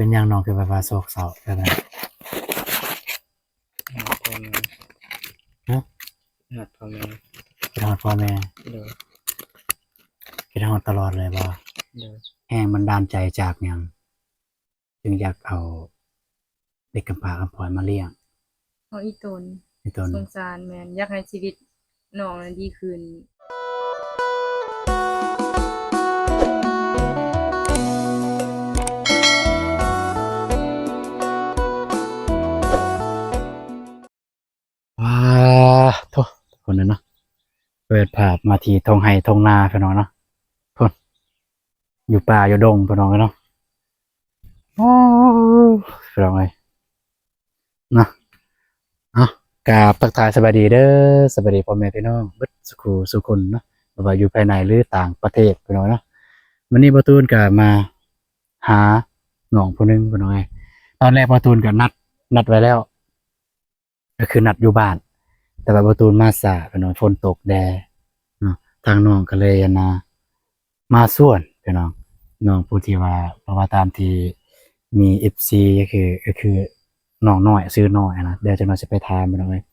ປັນຫຍັງນ້ອງຄືແບບວ່າໂສກເສົ້າແບບນັ້ນ? ຮະ? ຮອດພໍ່ແມ່ ຄິດຮອດພໍ່ແມ່? ໂດຍ. ຄິດຮອດຕະຫຼອດເລີຍບໍ່? ໂດຍ. ແຮງບັນດານໃຈຈາກຫຍັງ ຈຶ່ງຢາກເອົາເດັກກຳພ້າກຳພອຍມາລ້ຽງ? ເອົາອີ່ຕົນ ອີ່ຕົນ ສົງສານ ແມ່ນ ຢາກໃຫ້ຊີວິດນ້ອງນັ້ນດີຂຶ້ນ. ວ້າໂທ້ ທຸກຄົນເນາະ ເປີດພາບມາທີ່ທົ່ງໄຮ່ທົ່ງນາ ພີ່ນ້ອງເນາະ ພຸ້ນ ຢູ່ປ່າຢູ່ດົງ ພີ່ນ້ອງເອີຍເນາະ. ໂອ້ ພີ່ນ້ອງເອີຍເນາະ. ເອົາ ກາບທັກທາຍສະບາຍດີເດີ ສະບາຍດີພໍ່ແມ່ພີ່ນ້ອງເບິດສູ່ຄູ່ສູ່ຄົນເນາະ ບໍ່ວ່າຢູ່ພາຍໃນ ຫຼື ຕ່າງປະເທດ ພີ່ນ້ອງເນາະ. ມື້ນີ້ບ່າວຕູນກະມາຫານ້ອງຜູ້ໜຶ່ງ ພີ່ນ້ອງເອີຍ. ຕອນແລກບ່າວຕູນກະນັດ ນັດໄວ້ແລ້ວ ກໍຄືນັດຢູ່ບ້ານ ແຕ່ວ່າບ່າວຕູນມາຊ້າ ພີ່ນ້ອງ ຝົນຕົກແດ່ເນາະ ທາງນ້ອງກໍເລີຍ ອັນນ່າ ມາຊວນ ພີ່ນ້ອງ ນ້ອງຜູ້ທີ່ວ່າ ເພາະວ່າຕາມທີ່ມີເອັຟຊີ ກໍຄື ກໍຄືນ້ອງນ້ອຍ ຊື່ນ້ອຍນະ ດຽວຈັກໜ່ອຍຊິໄປຖາມ ພີ່ນ້ອງເອີຍ.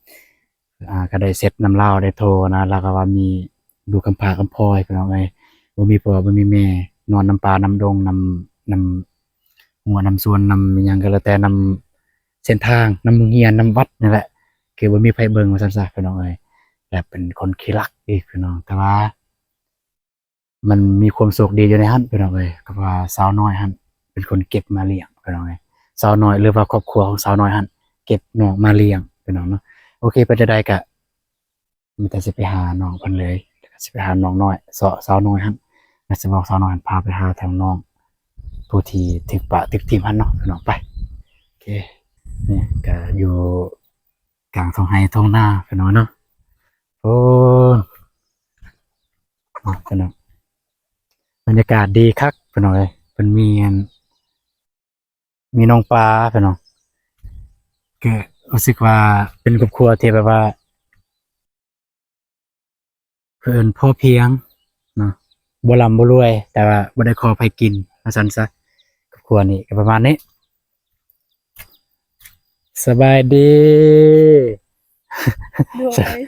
ອ່າ ກໍໄດ້ເຊັດນຳລາວ ໄດ້ໂທນະ ລາວກໍວ່າມີລູກກຳພ້າກຳພອຍ ພີ່ນ້ອງເອີຍ ບໍ່ມີພໍ່ບໍ່ມີແມ່ ນອນນຳປ່ານຳດົງ ນຳ ນຳຮົ້ວນຳສວນ ນຳຫຍັງກໍແລ້ວແຕ່ ນຳເສັ້ນທາງ ນຳໂຮງຮຽນ ນຳວັດນີ້ແຫຼະ ຄືບໍ່ມີໃຜເບິ່ງວ່າຊັ້ນຊະ ພີ່ນ້ອງເອີຍ. ແລະເປັນຄົນຂີ້ລັກອີກ ພີ່ນ້ອງ ແຕ່ວ່າ ມັນມີຄວາມໂຊກດີຢູ່ໃນຫັ້ນ ພີ່ນ້ອງເອີຍ ກໍວ່າສາວນ້ອຍຫັ້ນເປັນຄົນເກັບມາລ້ຽງ ພີ່ນ້ອງເອີຍ. ສາວນ້ອຍ ຫຼືວ່າຄອບຄົວຂອງສາວນ້ອຍຫັ້ນເກັບນ້ອງມາລ້ຽງ ພີ່ນ້ອງເນາະ. ໂອເຄ ເປັນຈັ່ງໃດກະມີແຕ່ຊິໄປຫານ້ອງເພິ່ນເລີຍ ແລ້ວກະຊິໄປຫານ້ອງນ້ອຍ ສາວນ້ອຍຫັ້ນ ແລ້ວຊິບອກສາວນ້ອຍຫັ້ນພາໄປຫາທາງນ້ອງຜູ້ທີ່ຖືກປະຖືກຖິ້ມຫັ້ນເນາະ ພີ່ນ້ອງ. ໄປ ໂອເຄ ນີ້ກະຢູ່ ກາງທົ່ງໄຮ່ທົ່ງນາ ພີ່ນ້ອງເນາະ. ໂອ້ ເນາະ ພີ່ນ້ອງ ບັນຍາກາດດີຄັກ ພີ່ນ້ອງເອີຍ. ເພິ່ນມີອັນ ມີໜອງປາ ພີ່ນ້ອງ ກໍຮູ້ສຶກວ່າເປັນຄອບຄົວທີ່ແບບວ່າ ເພິ່ນພໍພຽງເນາະ ບໍ່ລ່ຳບໍ່ລວຍ ແຕ່ວ່າບໍ່ໄດ້ຂໍໃຜກິນ ວ່າຊັ້ນຊະ. ຄອບຄົວນີ້ກໍປະມານນີ້. ສະບາຍດີ ໂດຍ ສະບາຍດີ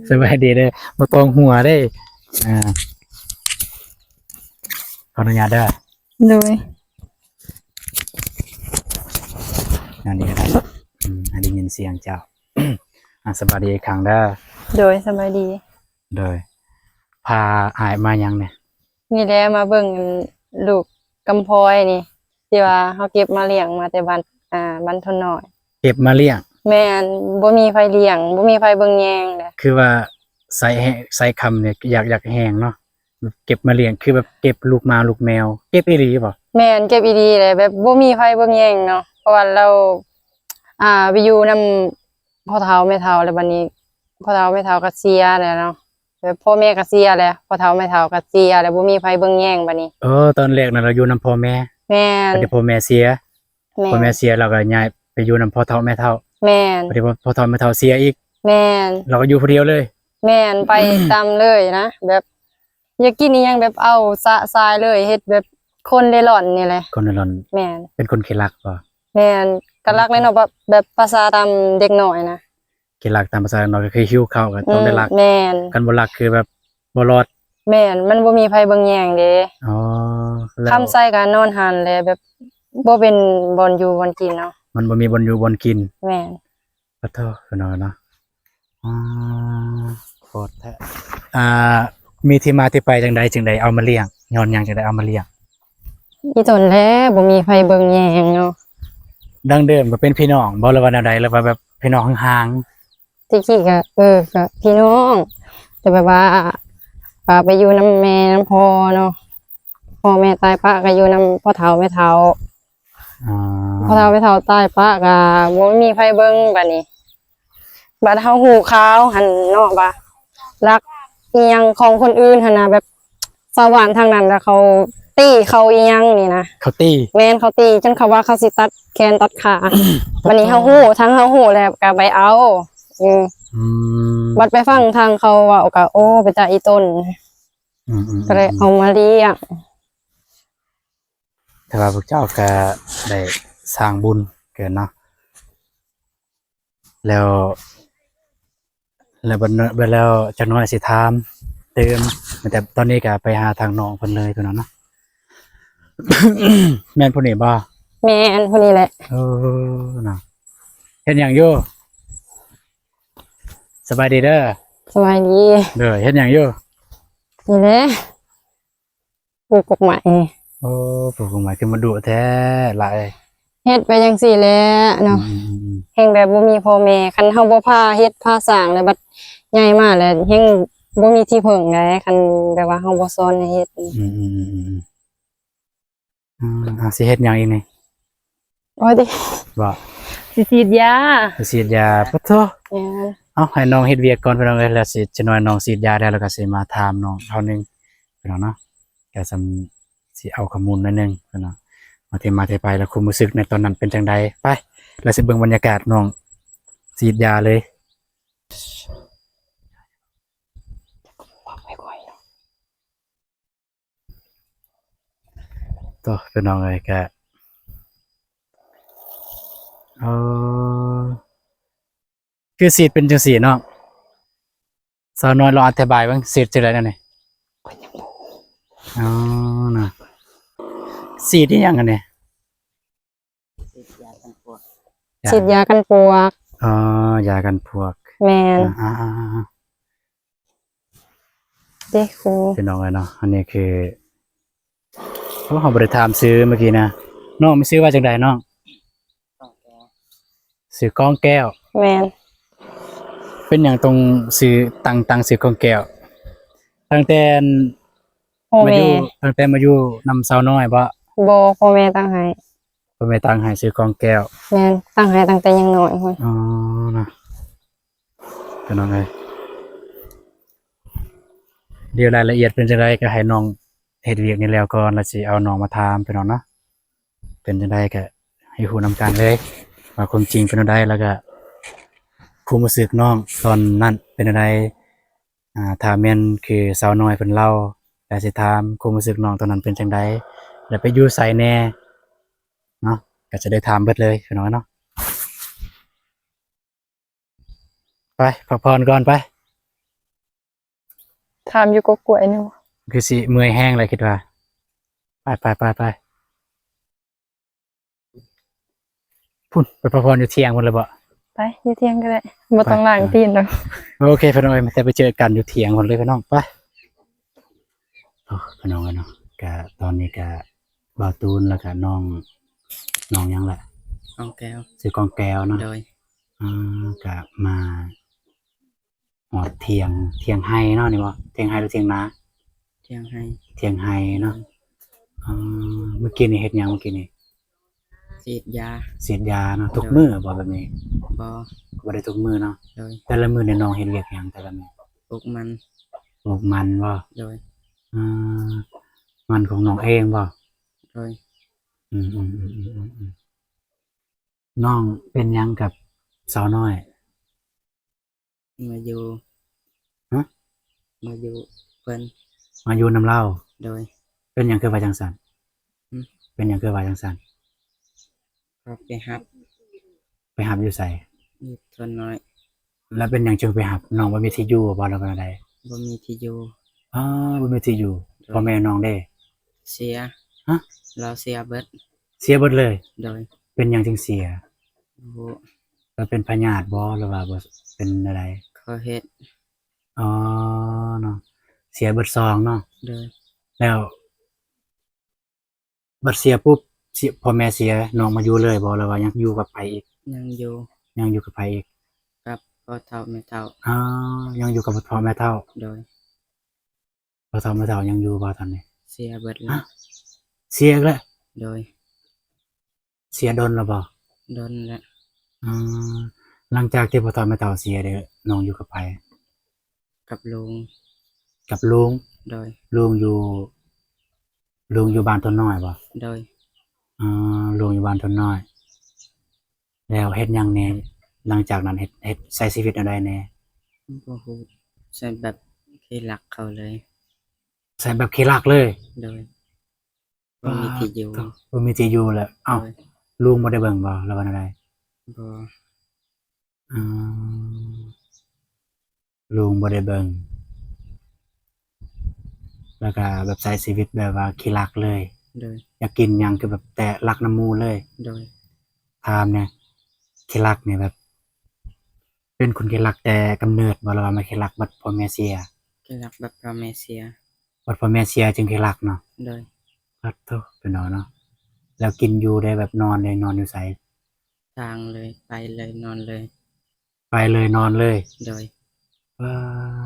ສະບາຍດີເດີ ບໍ່ຕ້ອງຫົວເດ້. ອ່າ ຂໍອະນຸຍາດເດີ. ໂດຍ ອັນນີ້ກໍໄດ້ ອືມ ໃຫ້ໄດ້ຍິນສຽງເຈົ້າ. ອ່າ ສະບາຍດີອີກຄັ້ງເດີ. ໂດຍ ສະບາຍດີ. ໂດຍ ພາອ້າຍມາຫຍັງນີ້? ນີ້ແຫຼະ ມາເບິ່ງລູກກຳພອຍນີ້ ທີ່ວ່າເຮົາເກັບມາລ້ຽງມາແຕ່ບ້ານ ອ່າ ບ້ານໂພນນ້ອຍ. ເກັບມາລ້ຽງ? ແມ່ນ ບໍ່ມີໃຜລ້ຽງ ບໍ່ມີໃຜເບິ່ງແຍງເດ້. ຄືວ່າໃຊ້ແຮງ ໃຊ້ຄຳນີ້ ຢາກ ຢາກແຮງເນາະ ເກັບມາລ້ຽງ ຄືແບບເກັບລູກໝາລູກແມວ ເກັບອີ່ຫຼີບໍ່? ແມ່ນ ເກັບອີ່ຫຼີແຫຼະ ແບບບໍ່ມີໃຜເບິ່ງແຍງເນາະ ເພາະວ່າລາວ ອ່າ ໄປຢູ່ນຳພໍ່ເຖົ້າແມ່ເຖົ້າ ແລ້ວບັດນີ້ພໍ່ເຖົ້າແມ່ເຖົ້າກໍເສຍແລ້ວເນາະ ແບບພໍ່ແມ່ກໍເສຍແລ້ວ ພໍ່ເຖົ້າແມ່ເຖົ້າກໍເສຍແລ້ວ ບໍ່ມີໃຜເບິ່ງແຍງບັດນີ້. ເອີ ຕອນແລກນັ້ນລາວຢູ່ນຳພໍ່ແມ່. ແມ່ນ ບັດນີ້ພໍ່ແມ່ເສຍ. ແມ່ນ ພໍ່ແມ່ເສຍ ລາວກໍຍ້າຍໄປຢູ່ນຳພໍ່ເຖົ້າແມ່ເຖົ້າ. ແມ່ນ ບັດນີ້ພໍ່ເຖົ້າແມ່ເຖົ້າເສຍອີກ. ແມ່ນ ລາວກໍຢູ່ຜູ້ດຽວເລີຍ. ແມ່ນ ໄປຕາມເລີຍນະ ແບບຢາກກິນອີ່ຫຍັງແບບເອົາຊະຊາຍເລີຍ ເຮັດແບບຄົນເລ່ລ່ອນນີ້ແຫຼະ. ຄົນເລ່ລ່ອນ. ແມ່ນ ເປັນຄົນຂີ້ລັກບໍ່? ແມ່ນ ກໍລັກແຫຼະເນາະ ແບບ ແບບພາສາຕາມເດັກນ້ອຍນະ ຂີ້ລັກຕາມພາສາເດັກນ້ອຍ ກໍຄືຫິວເຂົ້າກໍຕ້ອງໄດ້ລັກ. ແມ່ນ ຄັນບໍ່ລັກຄືແບບບໍ່ລອດ. ແມ່ນ ມັນບໍ່ມີໃຜເບິ່ງແຍງເດ້. ອໍ ແລ້ວ ຄ່ຳໃສກໍນອນຫັ້ນແຫຼະ ແບບບໍ່ເປັນບ່ອນຢູ່ບ່ອນກິນເນາະ ມັນບໍ່ມີບ່ອນຢູ່ບ່ອນກິນ. ແມ່ນ ປະໂທ ພີ່ນ້ອງເນາະ. ອາ ໂພດແທ້. ອ່າ ມີທີ່ມາທີ່ໄປຈັ່ງໃດ ຈຶ່ງໄດ້ເອົາມາລ້ຽງ? ຍ້ອນຫຍັງຈຶ່ງໄດ້ເອົາມາລ້ຽງ? ອີ່ຕົນແຫຼະ ບໍ່ມີໃຜເບິ່ງແຍງເນາະ. ດັ້ງເດີມກໍເປັນພີ່ນ້ອງບໍ່ ຫຼືວ່າແນວໃດ ຫຼືວ່າແບບພີ່ນ້ອງຫ່າງໆ? ແຕ່ກີ້ກໍ ເອີ ກໍພີ່ນ້ອງ ແຕ່ແບບວ່າ ອ່າ ໄປຢູ່ນຳແມ່ນຳພໍ່ເນາະ ພໍ່ແມ່ຕາຍປະ ກໍຢູ່ນຳພໍ່ເຖົ້າແມ່ເຖົ້າ. ອໍ ພໍ່ເຖົ້າແມ່ເຖົ້າຕາຍປະກໍບໍ່ມີໃຜເບິ່ງ ບັດນີ້ ບັດເຮົາຮູ້ຂ່າວຫັ້ນເນາະ ວ່າລັກອີ່ຫຍັງຂອງຄົນອື່ນຫັ້ນນະ ແບບຊາວບ້ານທາງນັ້ນລະເຂົາຕີເຂົາອີ່ຫຍັງນີ້ນະ. ເຂົາຕີ? ແມ່ນ ເຂົາຕີຈົນເຂົາວ່າເຂົາຊິຕັດແຂນຕັດຂາ. ບັດນີ້ເຮົາຮູ້ ທັງເຮົາຮູ້ແລ້ວກໍໄປເອົາ. ອືມ ອືມ ບັດໄປຟັງທາງເຂົາເວົ້າກໍ ໂອ້ ເປັນຕາອີ່ຕົນ. ອືມໆໆ ກໍເລີຍເອົາມາລ້ຽງ. ແຕ່ວ່າພວກເຈົ້າກໍໄດ້ສ້າງບຸນເກີນເນາະ ແລ້ວ ແລ້ວບັດ ບັດແລ້ວຈັກໜ້ອຍຊິຖາມຕື່ມ ແຕ່ຕອນນີ້ກໍໄປຫາທາງນ້ອງເພິ່ນເລີຍ ພີ່ນ້ອງເນາະ. ແມ່ນຜູ້ນີ້ບໍ່? ແມ່ນຜູ້ນີ້ແຫຼະ. ເອີ ເນາະ ເຮັດຫຍັງຢູ່? ສະບາຍດີເດີ. ສະບາຍດີ. ເດີ ເຮັດຫຍັງຢູ່? ນີ້ແຫຼະ ປູກກົກໄມ້. ໂອ້ ປູກກົກໄມ້ ຄືມາດຸແທ້ຫຼ້າເອີຍ. ເຮັດໄປຈັ່ງຊີ້ແຫຼະເນາະ. ອືມໆໆ ແຮ່ງແບບບໍ່ມີພໍ່ແມ່ ຄັນເຮົາບໍ່ພາເຮັດພາສ້າງແລ້ວ ບັດໃຫຍ່ມາແລ້ວແຮ່ງບໍ່ມີທີ່ເພິ່ງໃດ ຄັນແບບວ່າເຮົາບໍ່ສອນໃຫ້ເຮັດ. ອືມໆໆໆ ອືມ ເອົາ ຊິເຮັດຫຍັງອີກນີ້? ໂອ້ຍ ບໍ່ ຊິສີດຢາ. ຊິສີດຢາ. ປະໂທ້. ແມ່ນ. ເອົາ ໃຫ້ນ້ອງເຮັດວຽກກ່ອນ ພີ່ນ້ອງເອີຍ ແລ້ວຊິ ຈັກໜ້ອຍນ້ອງສີດຢາແລ້ວ ແລ້ວກໍຊິມາຖາມນ້ອງເທື່ອໜຶ່ງ ພີ່ນ້ອງເນາະ. ກໍສ່ຳຊິເອົາຂໍ້ມູນໜ້ອຍໜຶ່ງ ພີ່ນ້ອງ ວ່າທີ່ມາທີ່ໄປ ແລ້ວຄວາມຮູ້ສຶກໃນຕອນນັ້ນເປັນຈັ່ງໃດ. ໄປ ແລ້ວຊິເບິ່ງບັນຍາກາດນ້ອງສີດຢາເລີຍ. ໂຕ ພີ່ນ້ອງເອີຍ ກະ ເອີ ຄືສີດເປັນຈັ່ງຊີ້ເນາະ. ສາວນ້ອຍລອງອະທິບາຍເບິ່ງ ສີດຈັ່ງໃດແນວນີ້? ອໍ ນະ ສີດອີ່ຫຍັງອັນນີ້? ສີດຢາກັນປວກ. ຢາ ສີດຢາກັນປວກ. ອໍ ຢາກັນປວກ. ແມ່ນ. ອ່າໆ ເດ້ຄູ ພີ່ນ້ອງເອີຍເນາະ. ອັນນີ້ຄື ໂອ້ ເຮົາບໍ່ໄດ້ຖາມຊື່ເມື່ອກີ້ນະ. ນ້ອງມີຊື່ວ່າຈັ່ງໃດນ້ອງ? ຊື່ກອງແກ້ວ. ແມ່ນ. ເປັນຫຍັງຕ້ອງຊື່ ຕັ້ງ ຕັ້ງຊື່ກອງແກ້ວ? ຕັ້ງແຕ່ ພໍ່ແມ່ ມາຢູ່ ຕັ້ງແຕ່ມາຢູ່ນຳສາວນ້ອຍບໍ? ບໍ່ ພໍ່ແມ່ຕັ້ງໃຫ້. ພໍ່ແມ່ຕັ້ງໃຫ້ຊື່ກອງແກ້ວ. ແມ່ນ ຕັ້ງໃຫ້ຕັ້ງແຕ່ຍັງນ້ອຍພຸ້ນ. ອໍ ນະ ພີ່ນ້ອງເອີຍ ດຽວລາຍລະອຽດເປັນຈັ່ງໃດກໍໃຫ້ນ້ອງເຮັດວຽກນີ້ແລ້ວກ່ອນ ແລ້ວຊິເອົານ້ອງມາຖາມ ພີ່ນ້ອງເນາະ. ເປັນຈັ່ງໃດກໍໃຫ້ຮູ້ນຳກັນເລີຍວ່າຄວາມຈິງເປັນແນວໃດ ແລ້ວກໍຄວາມຮູ້ສຶກນ້ອງຕອນນັ້ນເປັນແນວໃດ. ອ່າ ຖ້າແມ່ນຄືສາວນ້ອຍເພິ່ນເລົ່າ ແລ້ວຊິຖາມຄວາມຮູ້ສຶກນ້ອງຕອນນັ້ນເປັນຈັ່ງໃດ ແລ້ວໄປຢູ່ໃສແດ່ເນາະ ກໍຈະໄດ້ຖາມເບິດເລີຍພີ່ນ້ອງເນາະ. ໄປ ພັກຜ່ອນກ່ອນໄປ. ຖາມຢູ່ກົກກ້ວຍນີ້ ຄືຊິເມື່ອຍແຮງແລ້ວຄິດວ່າ. ໄປໆໆໆ. ພຸ້ນ ໄປພັກຜ່ອນຢູ່ຖຽງພຸ້ນແລ້ວບໍ? ໄປ ຢູ່ຖຽງກໍໄດ້ ບໍ່ຕ້ອງລ້າງຕີນດອກ. ໂອເຄ ພີ່ນ້ອງເອີຍ ແຕ່ໄປເຈີກັນຢູ່ຖຽງພຸ້ນເລີຍພີ່ນ້ອງ. ໄປ. ໂອ້ ພີ່ນ້ອງເອີຍເນາະ ກະຕອນນີ້ກະບ່າວຕູນ ແລ້ວກະນ້ອງ ນ້ອງຫຍັງລະ? ກອງແກ້ວ. ຊື່ກອງແກ້ວເນາະ. ໂດຍ. ອ່າ ກະມາ ຮອດຖຽງ ຖຽງໄຮ່ເນາະ ນີ້ບໍ່? ຖຽງໄຮ່ຫຼືຖຽງນາ? ຖຽງໄຮ່. ຖຽງໄຮ່ເນາະ. ອືມ ເມື່ອກີ້ນີ້ເຮັດຫຍັງ ເມື່ອກີ້ນີ້? ສີດຢາ. ສີດຢາເນາະ. ທຸກມື້ບໍ່ແບບນີ້? ບໍ່. ບໍ່ໄດ້ທຸກມື້ເນາະ. ໂດຍ. ແຕ່ລະມື້ນີ້ນ້ອງເຮັດວຽກຫຍັງແຕ່ລະມື້? ປູກມັນ. ປູກມັນບໍ່? ໂດຍ. ອືມ ມັນຂອງນ້ອງເອງບໍ່? ໂດຍ. ອືມໆ ນ້ອງເປັນຫຍັງກັບສາວນ້ອຍ? ມາຢູ່. ຮະ? ມາຢູ່ເພິ່ນ. ມາຢູ່ນຳລາວ. ໂດຍ. ເປັນຫຍັງຄືວ່າຈັ່ງຊັ້ນ? ຫຶ? ເປັນຫຍັງຄືວ່າຈັ່ງຊັ້ນ? ເຂົາໄປຮັບ. ໄປຮັບຢູ່ໃສ? ຢູ່ທົ່ວນ້ອຍ. ແລ້ວເປັນຫຍັງຈຶ່ງໄປຮັບ? ນ້ອງບໍ່ມີທີ່ຢູ່ບໍ ຫຼືວ່າແນວໃດ? ບໍ່ມີທີ່ຢູ່. ອໍ ບໍ່ມີທີ່ຢູ່. ໂດຍ. ພໍ່ແມ່ນ້ອງເດ? ເສຍ. ຮະ? ລາວເສຍເບິດ. ເສຍເບິດເລີຍ? ໂດຍ. ເປັນຫຍັງຈຶ່ງເສຍ? ບໍ່ຮູ້. ແລ້ວເປັນພະຍາດບໍ ຫຼືວ່າບໍ່ ເປັນແນວໃດ? ເຂົາເຮັດ. ອໍ ເນາະ ເສຍເບິດສອງເນາະ. ໂດຍ. ແລ້ວບັດເສຍປຸບ ເສຍ ພໍ່ແມ່ເສຍ ນ້ອງມາຢູ່ເລີຍບໍ ຫຼືວ່າຍັງຢູ່ກັບໃຜອີກ? ຍັງຢູ່. ຍັງຢູ່ກັບໃຜອີກ? ກັບພໍ່ເຖົ້າແມ່ເຖົ້າ. ອໍ ຍັງຢູ່ກັບພໍ່ແມ່ເຖົ້າ. ໂດຍ. ພໍ່ເຖົ້າແມ່ເຖົ້າຍັງຢູ່ບໍ່ຕອນນີ້? ເສຍເບິດແລ້ວ. ຮະ? ເສຍອີກແລ້ວ? ໂດຍ. ເສຍດົນແລ້ວບໍ່? ດົນແລ້ວ. ອືມ ຫຼັງຈາກທີ່ພໍ່ເຖົ້າແມ່ເຖົ້າເສຍເດ ນ້ອງຢູ່ກັບໃຜ? ກັບລຸງ. ກັບລຸງ? ໂດຍ. ລຸງຢູ່ ລຸງຢູ່ບ້ານຕົ້ນນ້ອຍບໍ່? ໂດຍ. ອືມ ລຸງຢູ່ບ້ານຕົ້ນນ້ອຍ. ແລ້ວເຮັດຫຍັງແດ່ ຫຼັງຈາກນັ້ນເຮັດ ເຮັດ ໃຊ້ຊີວິດແນວໃດແດ່? ບໍ່ຮູ້ ໃຊ້ແບບຂີ້ລັກເຂົາເລີຍ. ໃຊ້ແບບຂີ້ລັກເລີຍ? ໂດຍ. ບໍ່ມີທີ່ຢູ່. ບໍ່ມີທີ່ຢູ່ແລ້ວ. ເອົ້າ ໂດຍ ລຸງບໍ່ໄດ້ເບິ່ງບໍ່ ຫຼືວ່າແນວໃດ? ບໍ່. ອືມ ລຸງບໍ່ໄດ້ເບິ່ງ ແລ້ວກະແບບໃຊ້ຊີວິດແບບວ່າຂີ້ລັກເລີຍ. ໂດຍ. ຢາກກິນຫຍັງກະແບບແຕ່ລັກນຳໝູ່ເລີຍ. ໂດຍ. ຖາມແດ່ ຂີ້ລັກນີ້ແບບ ເປັນຄົນຂີ້ລັກແຕ່ກຳເນີດບໍ່ ຫຼືວ່າມາຂີ້ລັກບັດພໍ່ແມ່ເສຍ? ຂີ້ລັກບັດພໍ່ແມ່ເສຍ. ບັດພໍ່ແມ່ເສຍຈຶ່ງຂີ້ລັກເນາະ. ໂດຍ. ປາດໂທ້ ເປັນເນາະ. ແລ້ວກິນຢູ່ໄດ້ແບບນອນເດ ນອນຢູ່ໃສ? ທາງເລີຍ ໄປເລີຍ ນອນເລີຍ. ໄປເລີຍ ນອນເລີຍ. ໂດຍ. ປາ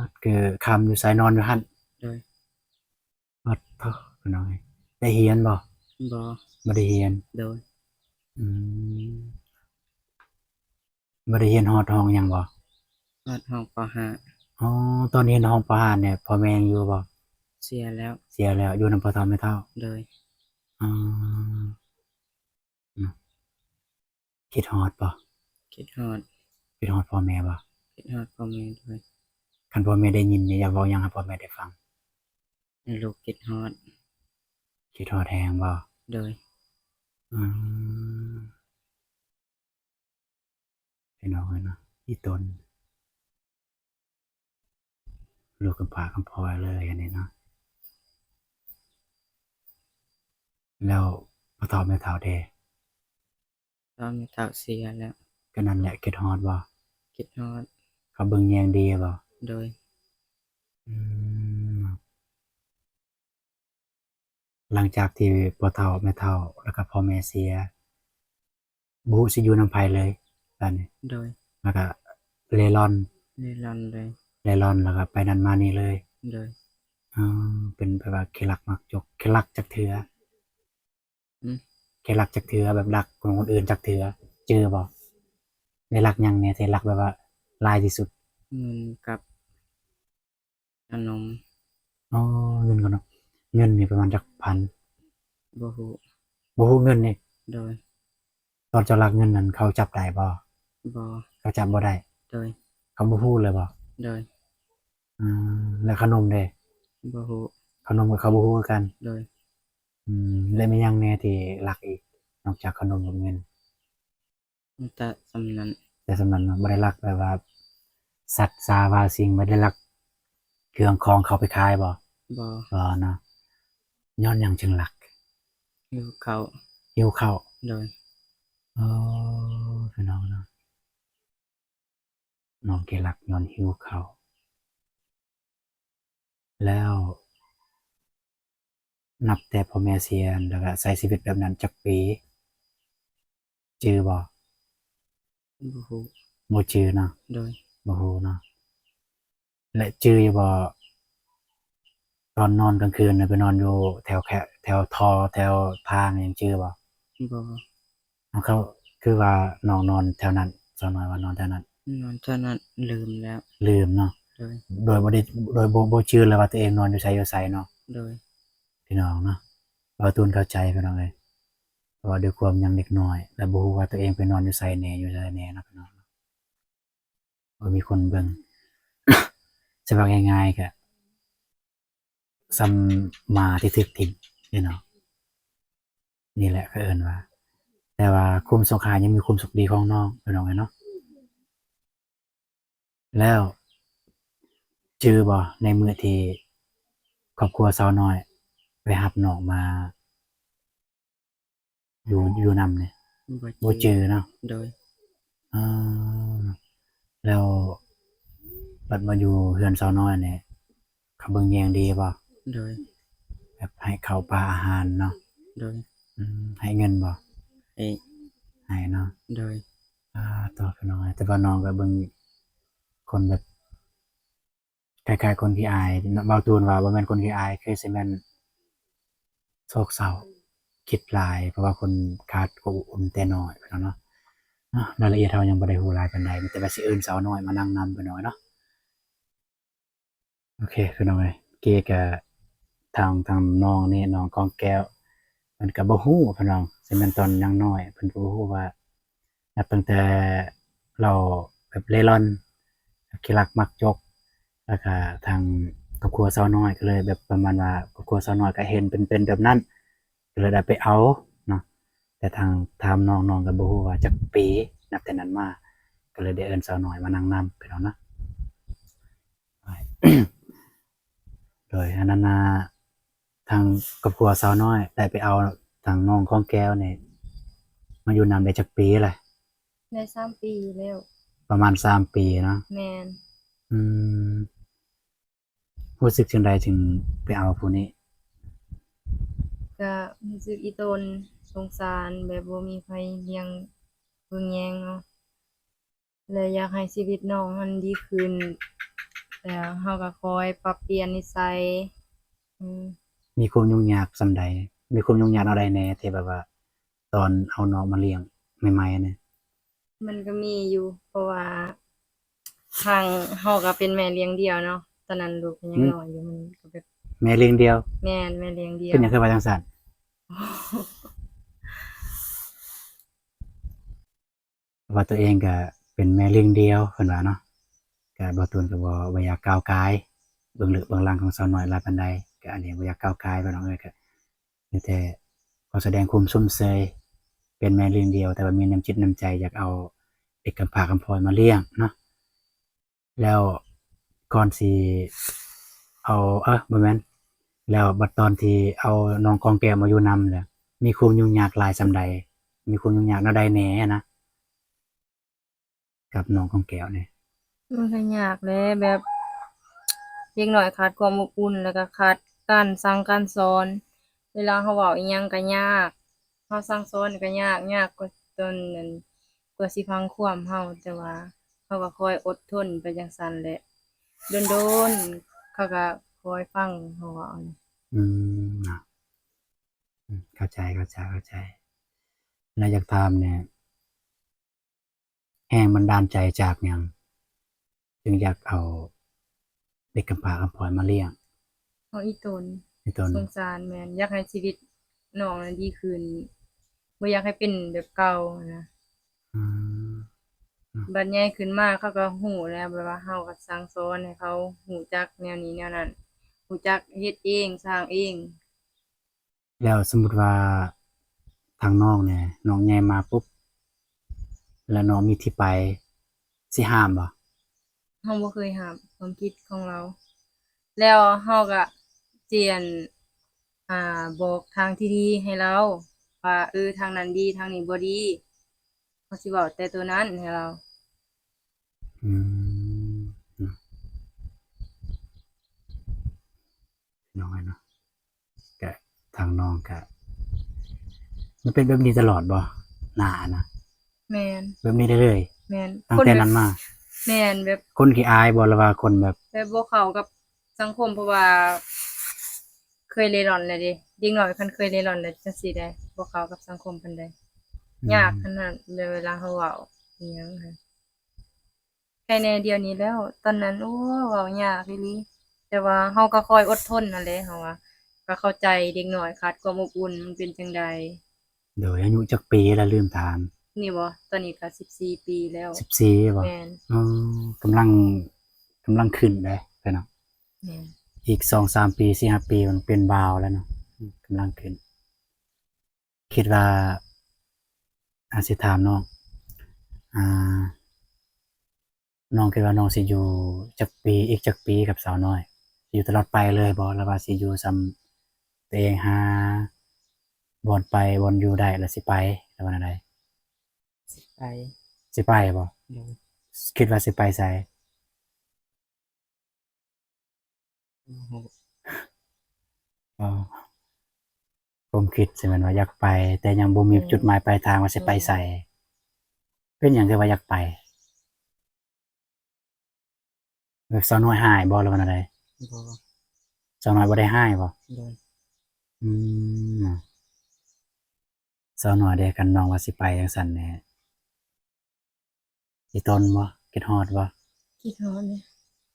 ດ ຄືຄ່ຳຢູ່ໃສນອນຢູ່ຫັ້ນ. ໂດຍ. ປາດໂທ້ ພີ່ນ້ອງເອີຍ ໄດ້ຮຽນບໍ່? ບໍ່. ບໍ່ໄດ້ຮຽນ. ໂດຍ. ອືມ ບໍ່ໄດ້ຮຽນຮອດຫ້ອງຫຍັງບໍ່? ຮອດຫ້ອງ ປໍຫ້າ. ອໍ ຕອນຮຽນຫ້ອງ ປໍຫ້າ ນີ້ ພໍ່ແມ່ຍັງຢູ່ບໍ່? ເສຍແລ້ວ. ເສຍແລ້ວ. ຢູ່ນຳພໍ່ເຖົ້າແມ່ເຖົ້າ. ໂດຍ. ອືມ ຄິດຮອດບໍ່? ຄິດຮອດ. ຄິດຮອດພໍ່ແມ່ບໍ່? ຄິດຮອດພໍ່ແມ່. ໂດຍ. ຄັນພໍ່ແມ່ໄດ້ຍິນນີ້ ຢາກເວົ້າຫຍັງໃຫ້ພໍ່ແມ່ໄດ້ຟັງ? ລູກຄິດຮອດ. ຄິດຮອດແຮງບໍ່? ໂດຍ. ອືມ ພີ່ນ້ອງເອີຍເນາະ ອີ່ຕົນ ລູກກຳພ້າກຳພ້ອຍເລີຍອັນນີ້ເນາະ. ແລ້ວພໍ່ເຖົ້າແມ່ເຖົ້າເດ? ພໍ່ເຖົ້າແມ່ເຖົ້າເສຍແລ້ວ. ກະນັ້ນແຫຼະ ຄິດຮອດບໍ່? ຄິດຮອດ. ເຂົາເບິ່ງແຍງດີບໍ່? ໂດຍ. ອືມ ຫຼັງຈາກທີ່ພໍ່ເຖົ້າແມ່ເຖົ້າ ແລ້ວກະພໍ່ແມ່ເສຍ ບໍ່ຮູ້ຊິຢູ່ນຳໃຜເລີຍບາດນີ້. ໂດຍ. ແລ້ວກະເລ່ລ່ອນ. ເລ່ລ່ອນເລີຍ. ເລ່ລ່ອນ ແລ້ວກະໄປນັ້ນມານີ້ເລີຍ. ໂດຍ. ເອີ ເປັນແບບວ່າຂີ້ລັກມັກຈົກ. ຂີ້ລັກຈັກເທື່ອ? ອືມ ເຄີຍລັກຈັກເທື່ອ ແບບລັກຂອງຄົນອື່ນຈັກເທື່ອ ຈື່ບໍ່? ໄດ້ລັກຫຍັງແດ່ ທີ່ລັກແບບວ່າຫຼາຍທີ່ສຸດ? ເງິນກັບຂະໜົມ. ອໍ ເງິນກັບຂະໜົມ. ເງິນນີ້ປະມານຈັກພັນ? ບໍ່ຮູ້. ບໍ່ຮູ້ເງິນນີ້? ໂດຍ. ຕອນເຈົ້າລັກເງິນນັ້ນ ເຂົາຈັບໄດ້ບໍ່? ບໍ່. ເຂົາຈັບບໍ່ໄດ້? ໂດຍ. ເຂົາບໍ່ຮູ້ເລີຍບໍ່? ໂດຍ. ອືມ ແລ້ວຂະໜົມເດ? ບໍ່ຮູ້. ຂະໜົມກໍເຂົາບໍ່ຮູ້ຄືກັນ? ໂດຍ. ອືມ ແລ້ວມີຫຍັງແດ່ທີ່ລັກອີກ ນອກຈາກຂະໜົມກັບເງິນ? ມີແຕ່ສ່ຳນັ້ນ. ແຕ່ສ່ຳນັ້ນເນາະ. ບໍ່ໄດ້ລັກແບບວ່າສັດສາວາສິ່ງ ບໍ່ໄດ້ລັກເຄື່ອງຂອງເຂົາໄປຂາຍບໍ່? ບໍ່. ບໍ່ເນາະ. ຍ້ອນຫຍັງຈຶ່ງລັກ? ຫິວເຂົ້າ. ຫິວເຂົ້າ? ໂດຍ. ໂອ້ ພີ່ນ້ອງເນາະ. ນ້ອງຂີ້ລັກຍ້ອນຫິວເຂົ້າ. ແລ້ວນັບແຕ່ພໍ່ແມ່ເສຍ ແລ້ວກະໃຊ້ຊີວິດແບບນັ້ນຈັກປີ? ຈື່ບໍ່? ບໍ່ຮູ້. ບໍ່ຈື່ເນາະ? ໂດຍ. ບໍ່ຮູ້ເນາະ. ແລະ ຈື່ຢູ່ບໍ່ ຕອນນອນກາງຄືນນະ ໄປນອນຢູ່ແຖວແຄ ແຖວທໍ່ ແຖວທາງຫຍັງ ຈື່ບໍ່? ບໍ່. ເຂົາ ຄືວ່ານ້ອງນອນແຖວນັ້ນ ສາວນ້ອຍວ່ານອນແຖວນັ້ນ ນອນແຖວນັ້ນ ລືມແລ້ວ. ລືມເນາະ. ໂດຍ. ໂດຍບໍ່ໄດ້ ໂດຍບໍ່ ບໍ່ຈື່ເລີຍວ່າຕົວເອງນອນຢູ່ໃສ ຢູ່ໃສເນາະ. ໂດຍ. ພີ່ນ້ອງເນາະ ເວົ້າຕູນເຂົ້າໃຈ ພີ່ນ້ອງເອີຍ ເພາະວ່າດ້ວຍຄວາມຍັງເດັກນ້ອຍ ແລະ ບໍ່ຮູ້ວ່າຕົວເອງໄປນອນຢູ່ໃສແດ່ ຢູ່ໃສແດ່ເນາະ ພີ່ນ້ອງເນາະ. ບໍ່ມີຄົນເບິ່ງ ສະເວົ້າງ່າຍໆ ກະສ່ຳໝາທີ່ຖືກຖິ້ມ ພີ່ນ້ອງ. ນີ້ແຫຼະເຂົາເອີ້ນວ່າ ແຕ່ວ່າຄວາມໂຊກຮ້າຍຍັງມີຄວາມໂຊກດີຂອງນ້ອງ ພີ່ນ້ອງເອີຍເນາະ. ແລ້ວຈື່ບໍ່ ໃນມື້ທີ່ຄອບຄົວສາວນ້ອຍໄປຮັບນ້ອງມາ ຢູ່ ຢູ່ນຳນີ້ ບໍ່ຈື່ ບໍ່ຈື່ເນາະ. ໂດຍ. ເອີ ແລ້ວບັດມາຢູ່ເຮືອນສາວນ້ອຍນີ້ ເຂົາເບິ່ງແຍງດີບໍ່? ໂດຍ. ແບບໃຫ້ເຂົ້າປາອາຫານເນາະ. ໂດຍ. ອືມ ໃຫ້ເງິນບໍ່? ໃຫ້ ໃຫ້ເນາະ. ໂດຍ. ອາ ຕໍ່ ພີ່ນ້ອງ ແຕ່ວ່ານ້ອງກໍເບິ່ງຄົນແບບ ຄ້າຍໆ ຄົນຂີ້ອາຍ ເວົ້າຕູນວ່າບໍ່ແມ່ນຄົນຂີ້ອາຍ ຄືຊິແມ່ນໂສກເສົ້າ ຄິດຫຼາຍ ເພາະວ່າຄົນຂາດຄວາມອົບອຸ່ນແຕ່ນ້ອຍ ພີ່ນ້ອງເນາະ. ເນາະ ລາຍລະອຽດເຮົາຍັງບໍ່ໄດ້ຮູ້ຫຼາຍປານໃດ ມີແຕ່ວ່າຊິເອີ້ນສາວນ້ອຍມານັ່ງນຳ ພີ່ນ້ອງເນາະ. ໂອເຄ ພີ່ນ້ອງເອີຍ ເກກະ ທາງ ທາງນ້ອງນີ້ ນ້ອງກອງແກ້ວ ເພິ່ນກະບໍ່ຮູ້ ພີ່ນ້ອງ ຊິແມ່ນຕອນຍັງນ້ອຍ ເພິ່ນກະບໍ່ຮູ້ວ່າ ນັບຕັ້ງແຕ່ລາວແບບເລ່ລ່ອນ ຂີ້ລັກມັກຈົກ ແລ້ວກະທາງຄອບຄົວສາວນ້ອຍກໍເລີຍແບບປະມານວ່າ ຄອບຄົວສາວນ້ອຍກໍເຫັນເປັນ ເປັນແບບນັ້ນ ກໍເລີຍໄດ້ໄປເອົາເນາະ. ແຕ່ທາງ ຖາມນ້ອງ ນ້ອງກໍບໍ່ຮູ້ວ່າຈັກປີ ນັບແຕ່ນັ້ນມາ ກໍເລີຍໄດ້ເອີ້ນສາວນ້ອຍມານັ່ງນຳ ພີ່ນ້ອງເນາະ. ໂດຍ ອັນນັ້ນນະ ທາງຄອບຄົວສາວນ້ອຍໄດ້ໄປເອົາທາງນ້ອງຂອງແກ້ວນີ້ມາຢູ່ນຳໄດ້ຈັກປີແລ້ວ? ໄດ້ສາມປີແລ້ວ. ປະມານສາມປີເນາະ? ແມ່ນ. ອືມ ຮູ້ສຶກຈັ່ງໃດຈຶ່ງໄປເອົາຜູ້ນີ້? ກະຮູ້ສຶກອີ່ຕົນ ສົງສານ ແບບບໍ່ມີໃຜລ້ຽງເບິ່ງແຍງເນາະ ແລະ ຢາກໃຫ້ຊີວິດນ້ອງຫັ້ນດີຂຶ້ນ ແລ້ວເຮົາກໍຄອຍປັບປ່ຽນນິໄສ. ອືມ ມີຄວາມຫຍຸ້ງຍາກສ່ຳໃດ? ມີຄວາມຫຍຸ້ງຍາກແນວໃດແດ່ ທີ່ແບບວ່າຕອນເອົານ້ອງມາລ້ຽງໃໝ່ໆນະ? ມັນກໍມີຢູ່ ເພາະວ່າທາງເຮົາກໍເປັນແມ່ລ້ຽງດ່ຽວເນາະ ຕອນນັ້ນລູກກໍຍັງ ອືມ ນ້ອຍຢູ່ ມັນກໍແບບ ແມ່ລ້ຽງດ່ຽວ? ແມ່ນ ແມ່ລ້ຽງດ່ຽວ. ເປັນຫຍັງຄືວ່າຈັ່ງຊັ້ນ? ເພາະວ່າຕົວເອງກໍເປັນແມ່ລ້ຽງດ່ຽວ ເພິ່ນວ່າເນາະ. ກໍບໍ່ ໂຕນກໍບໍ່ ບໍ່ຢາກກ່າວກາຍເບື້ອງເລິກເບື້ອງຫຼັງຂອງສາວນ້ອຍຫຼາຍປານໃດ ກໍອັນນີ້ບໍ່ຢາກກ່າວກາຍ ພີ່ນ້ອງເອີຍ. ກໍມີແຕ່ຂໍສະແດງຄວາມຊົມເຊີຍ ເປັນແມ່ລ້ຽງດ່ຽວ ແຕ່ວ່າມີນ້ຳຈິດນ້ຳໃຈຢາກເອົາເດັກກຳພ້າກຳພ້ອຍມາລ້ຽງເນາະ. ແລ້ວກ່ອນຊິເອົາ ເອີ ບໍ່ແມ່ນ ແລ້ວບັດຕອນທີ່ເອົານ້ອງກອງແກ້ວມາຢູ່ນຳແລ້ວ ມີຄວາມຫຍຸ້ງຍາກຫຼາຍສ່ຳໃດ? ມີຄວາມຫຍຸ້ງຍາກແນວໃດແດ່ນະ ກັບນ້ອງກອງແກ້ວນີ້? ມັນກໍຍາກແຫຼະ ແບບເດັກນ້ອຍຂາດຄວາມອົບອຸ່ນ ແລ້ວກໍຂາດການສັ່ງການສອນ ເວລາເຮົາເວົ້າອີ່ຫຍັງກໍຍາກ ເຮົາສັ່ງສອນກໍຍາກ ຍາກກວ່າຕອນນັ້ນ ກວ່າຊິຟັງຄວາມເຮົາ ແຕ່ວ່າເຮົາກໍຄອຍອົດທົນໄປຈັ່ງຊັ້ນແຫຼະ ດົນໆ ເຂົາກໍຄອຍຟັງເຮົາເວົ້າ. ອືມ ເນາະ ອືມ ເຂົ້າໃຈ ເຂົ້າໃຈ ເຂົ້າໃຈ. ແລ້ວຢາກຖາມແດ່ ແຮງບັນດານໃຈຈາກຫຍັງ ຈຶ່ງຢາກເອົາເດັກກຳພ້າກຳພ້ອຍມາລ້ຽງ? ເອົາອີ່ຕົນ ອີ່ຕົນ ສົງສານ ແມ່ນ ຢາກໃຫ້ຊີວິດນ້ອງນັ້ນດີຂຶ້ນ ບໍ່ຢາກໃຫ້ເປັນແບບເກົ່ານະ. ອືມ ບັດໃຫຍ່ຂຶ້ນມາເຂົາກໍຮູ້ແລ້ວ ແບບວ່າເຮົາກໍສັ່ງສອນໃຫ້ເຂົາຮູ້ຈັກແນວນີ້ແນວນັ້ນ ຮູ້ຈັກເຮັດເອງ ສ້າງເອງ. ແລ້ວສົມມຸດວ່າທາງນ້ອງແດ່ ນ້ອງໃຫຍ່ມາປຸບ ແລ້ວນ້ອງມີທີ່ໄປ ຊິຫ້າມບໍ່? ເຮົາບໍ່ເຄີຍຫ້າມຄວາມຄິດຂອງລາວ ແລ້ວເຮົາກະຊິ ອັນ ອ່າ ບອກທາງທີ່ດີໃຫ້ລາວວ່າ ເອີ ທາງນັ້ນດີ ທາງນີ້ບໍ່ດີ ເຮົາຊິເວົ້າແຕ່ໂຕນັ້ນໃຫ້ລາວ. ອືມ ເນາະ ພີ່ນ້ອງເນາະ ກະທາງນ້ອງກະ ມັນເປັນແບບນີ້ຕະຫຼອດບໍ່? ໜ້ານະ ແມ່ນ ແບບນີ້ໄດ້ເລີຍ? ແມ່ນ ຕັ້ງແຕ່ນັ້ນມາ ແມ່ນ ແບບຄົນຂີ້ອາຍບໍ່ ຫຼືວ່າຄົນແບບ ແບບບໍ່ເຂົ້າກັບສັງຄົມ ເພາະວ່າເຄີຍເລ່ລ່ອນແລ້ວເດ້ ເດັກນ້ອຍຄັນເຄີຍເລ່ລ່ອນແລ້ວຈັ່ງຊີ້ໄດ໋ ບໍ່ເຂົ້າກັບສັງຄົມປານໃດ ອືມ ຍາກຂະໜາດເວລາເຮົາເວົ້າອີ່ຫຍັງຫັ້ນ. ໄຄແດ່ດຽວນີ້ແລ້ວ ຕອນນັ້ນ ໂອ້ ເວົ້າຍາກອີ່ຫຼີ ແຕ່ວ່າເຮົາກໍຄອຍອົດທົນຫັ້ນແຫຼະ ເຮົາວ່າກໍເຂົ້າໃຈເດັກນ້ອຍຂາດຄວາມອົບອຸ່ນ ມັນເປັນຈັ່ງໃດ. ໂດຍ ອາຍຸຈັກປີລະ ລືມຖາມ? ນີ້ບໍ່? ຕອນນີ້ກໍສິບສີ່ປີແລ້ວ. ສິບສີ່ບໍ່? ແມ່ນ. ອໍ ກຳລັງ ກຳລັງຂຶ້ນເດ້ພີ່ນ້ອງ ແມ່ນ ອີກສອງສາມປີ ສີ່ຫ້າປີ ມັນເປັນບ່າວແລ້ວເນາະ ກຳລັງຂຶ້ນ. ຄິດວ່າ ອາ ຊິຖາມນ້ອງ ອ່າ ນ້ອງຄິດວ່ານ້ອງຊິຢູ່ຈັກປີ ອີກຈັກປີກັບສາວນ້ອຍ? ຊິຢູ່ຕະຫຼອດໄປເລີຍບໍ່ ຫຼືວ່າຊິຢູ່ສ່ຳຕົວເອງຫາບ່ອນໄປ ບ່ອນຢູ່ໄດ້ ແລ້ວຊິໄປ ຫຼືວ່າແນວໃດ? ຊິໄປ. ຊິໄປບໍ່? ໂດຍ. ຄິດວ່າຊິໄປໃສ? ອໍ ຄວາມຄິດຊິແມ່ນວ່າຢາກໄປ ແຕ່ຍັງບໍ່ມີ ອືມ ຈຸດໝາຍປາຍທາງວ່າຊິໄປໃສ. ໂດຍ. ເປັນຫຍັງຄືວ່າຢາກໄປ? ແບບສາວນ້ອຍຮ້າຍບໍ່ ຫຼືວ່າແນວໃດ? ບໍ່. ສາວນ້ອຍບໍ່ໄດ້ຮ້າຍບໍ່? ໂດຍ. ອືມ ສາວນ້ອຍເດ້ ຄັນນ້ອງວ່າຊິໄປຈັ່ງຊັ້ນແດ່ ອີ່ຕົນບໍ່? ຄິດຮອດບໍ່? ຄິດຮອດເດ້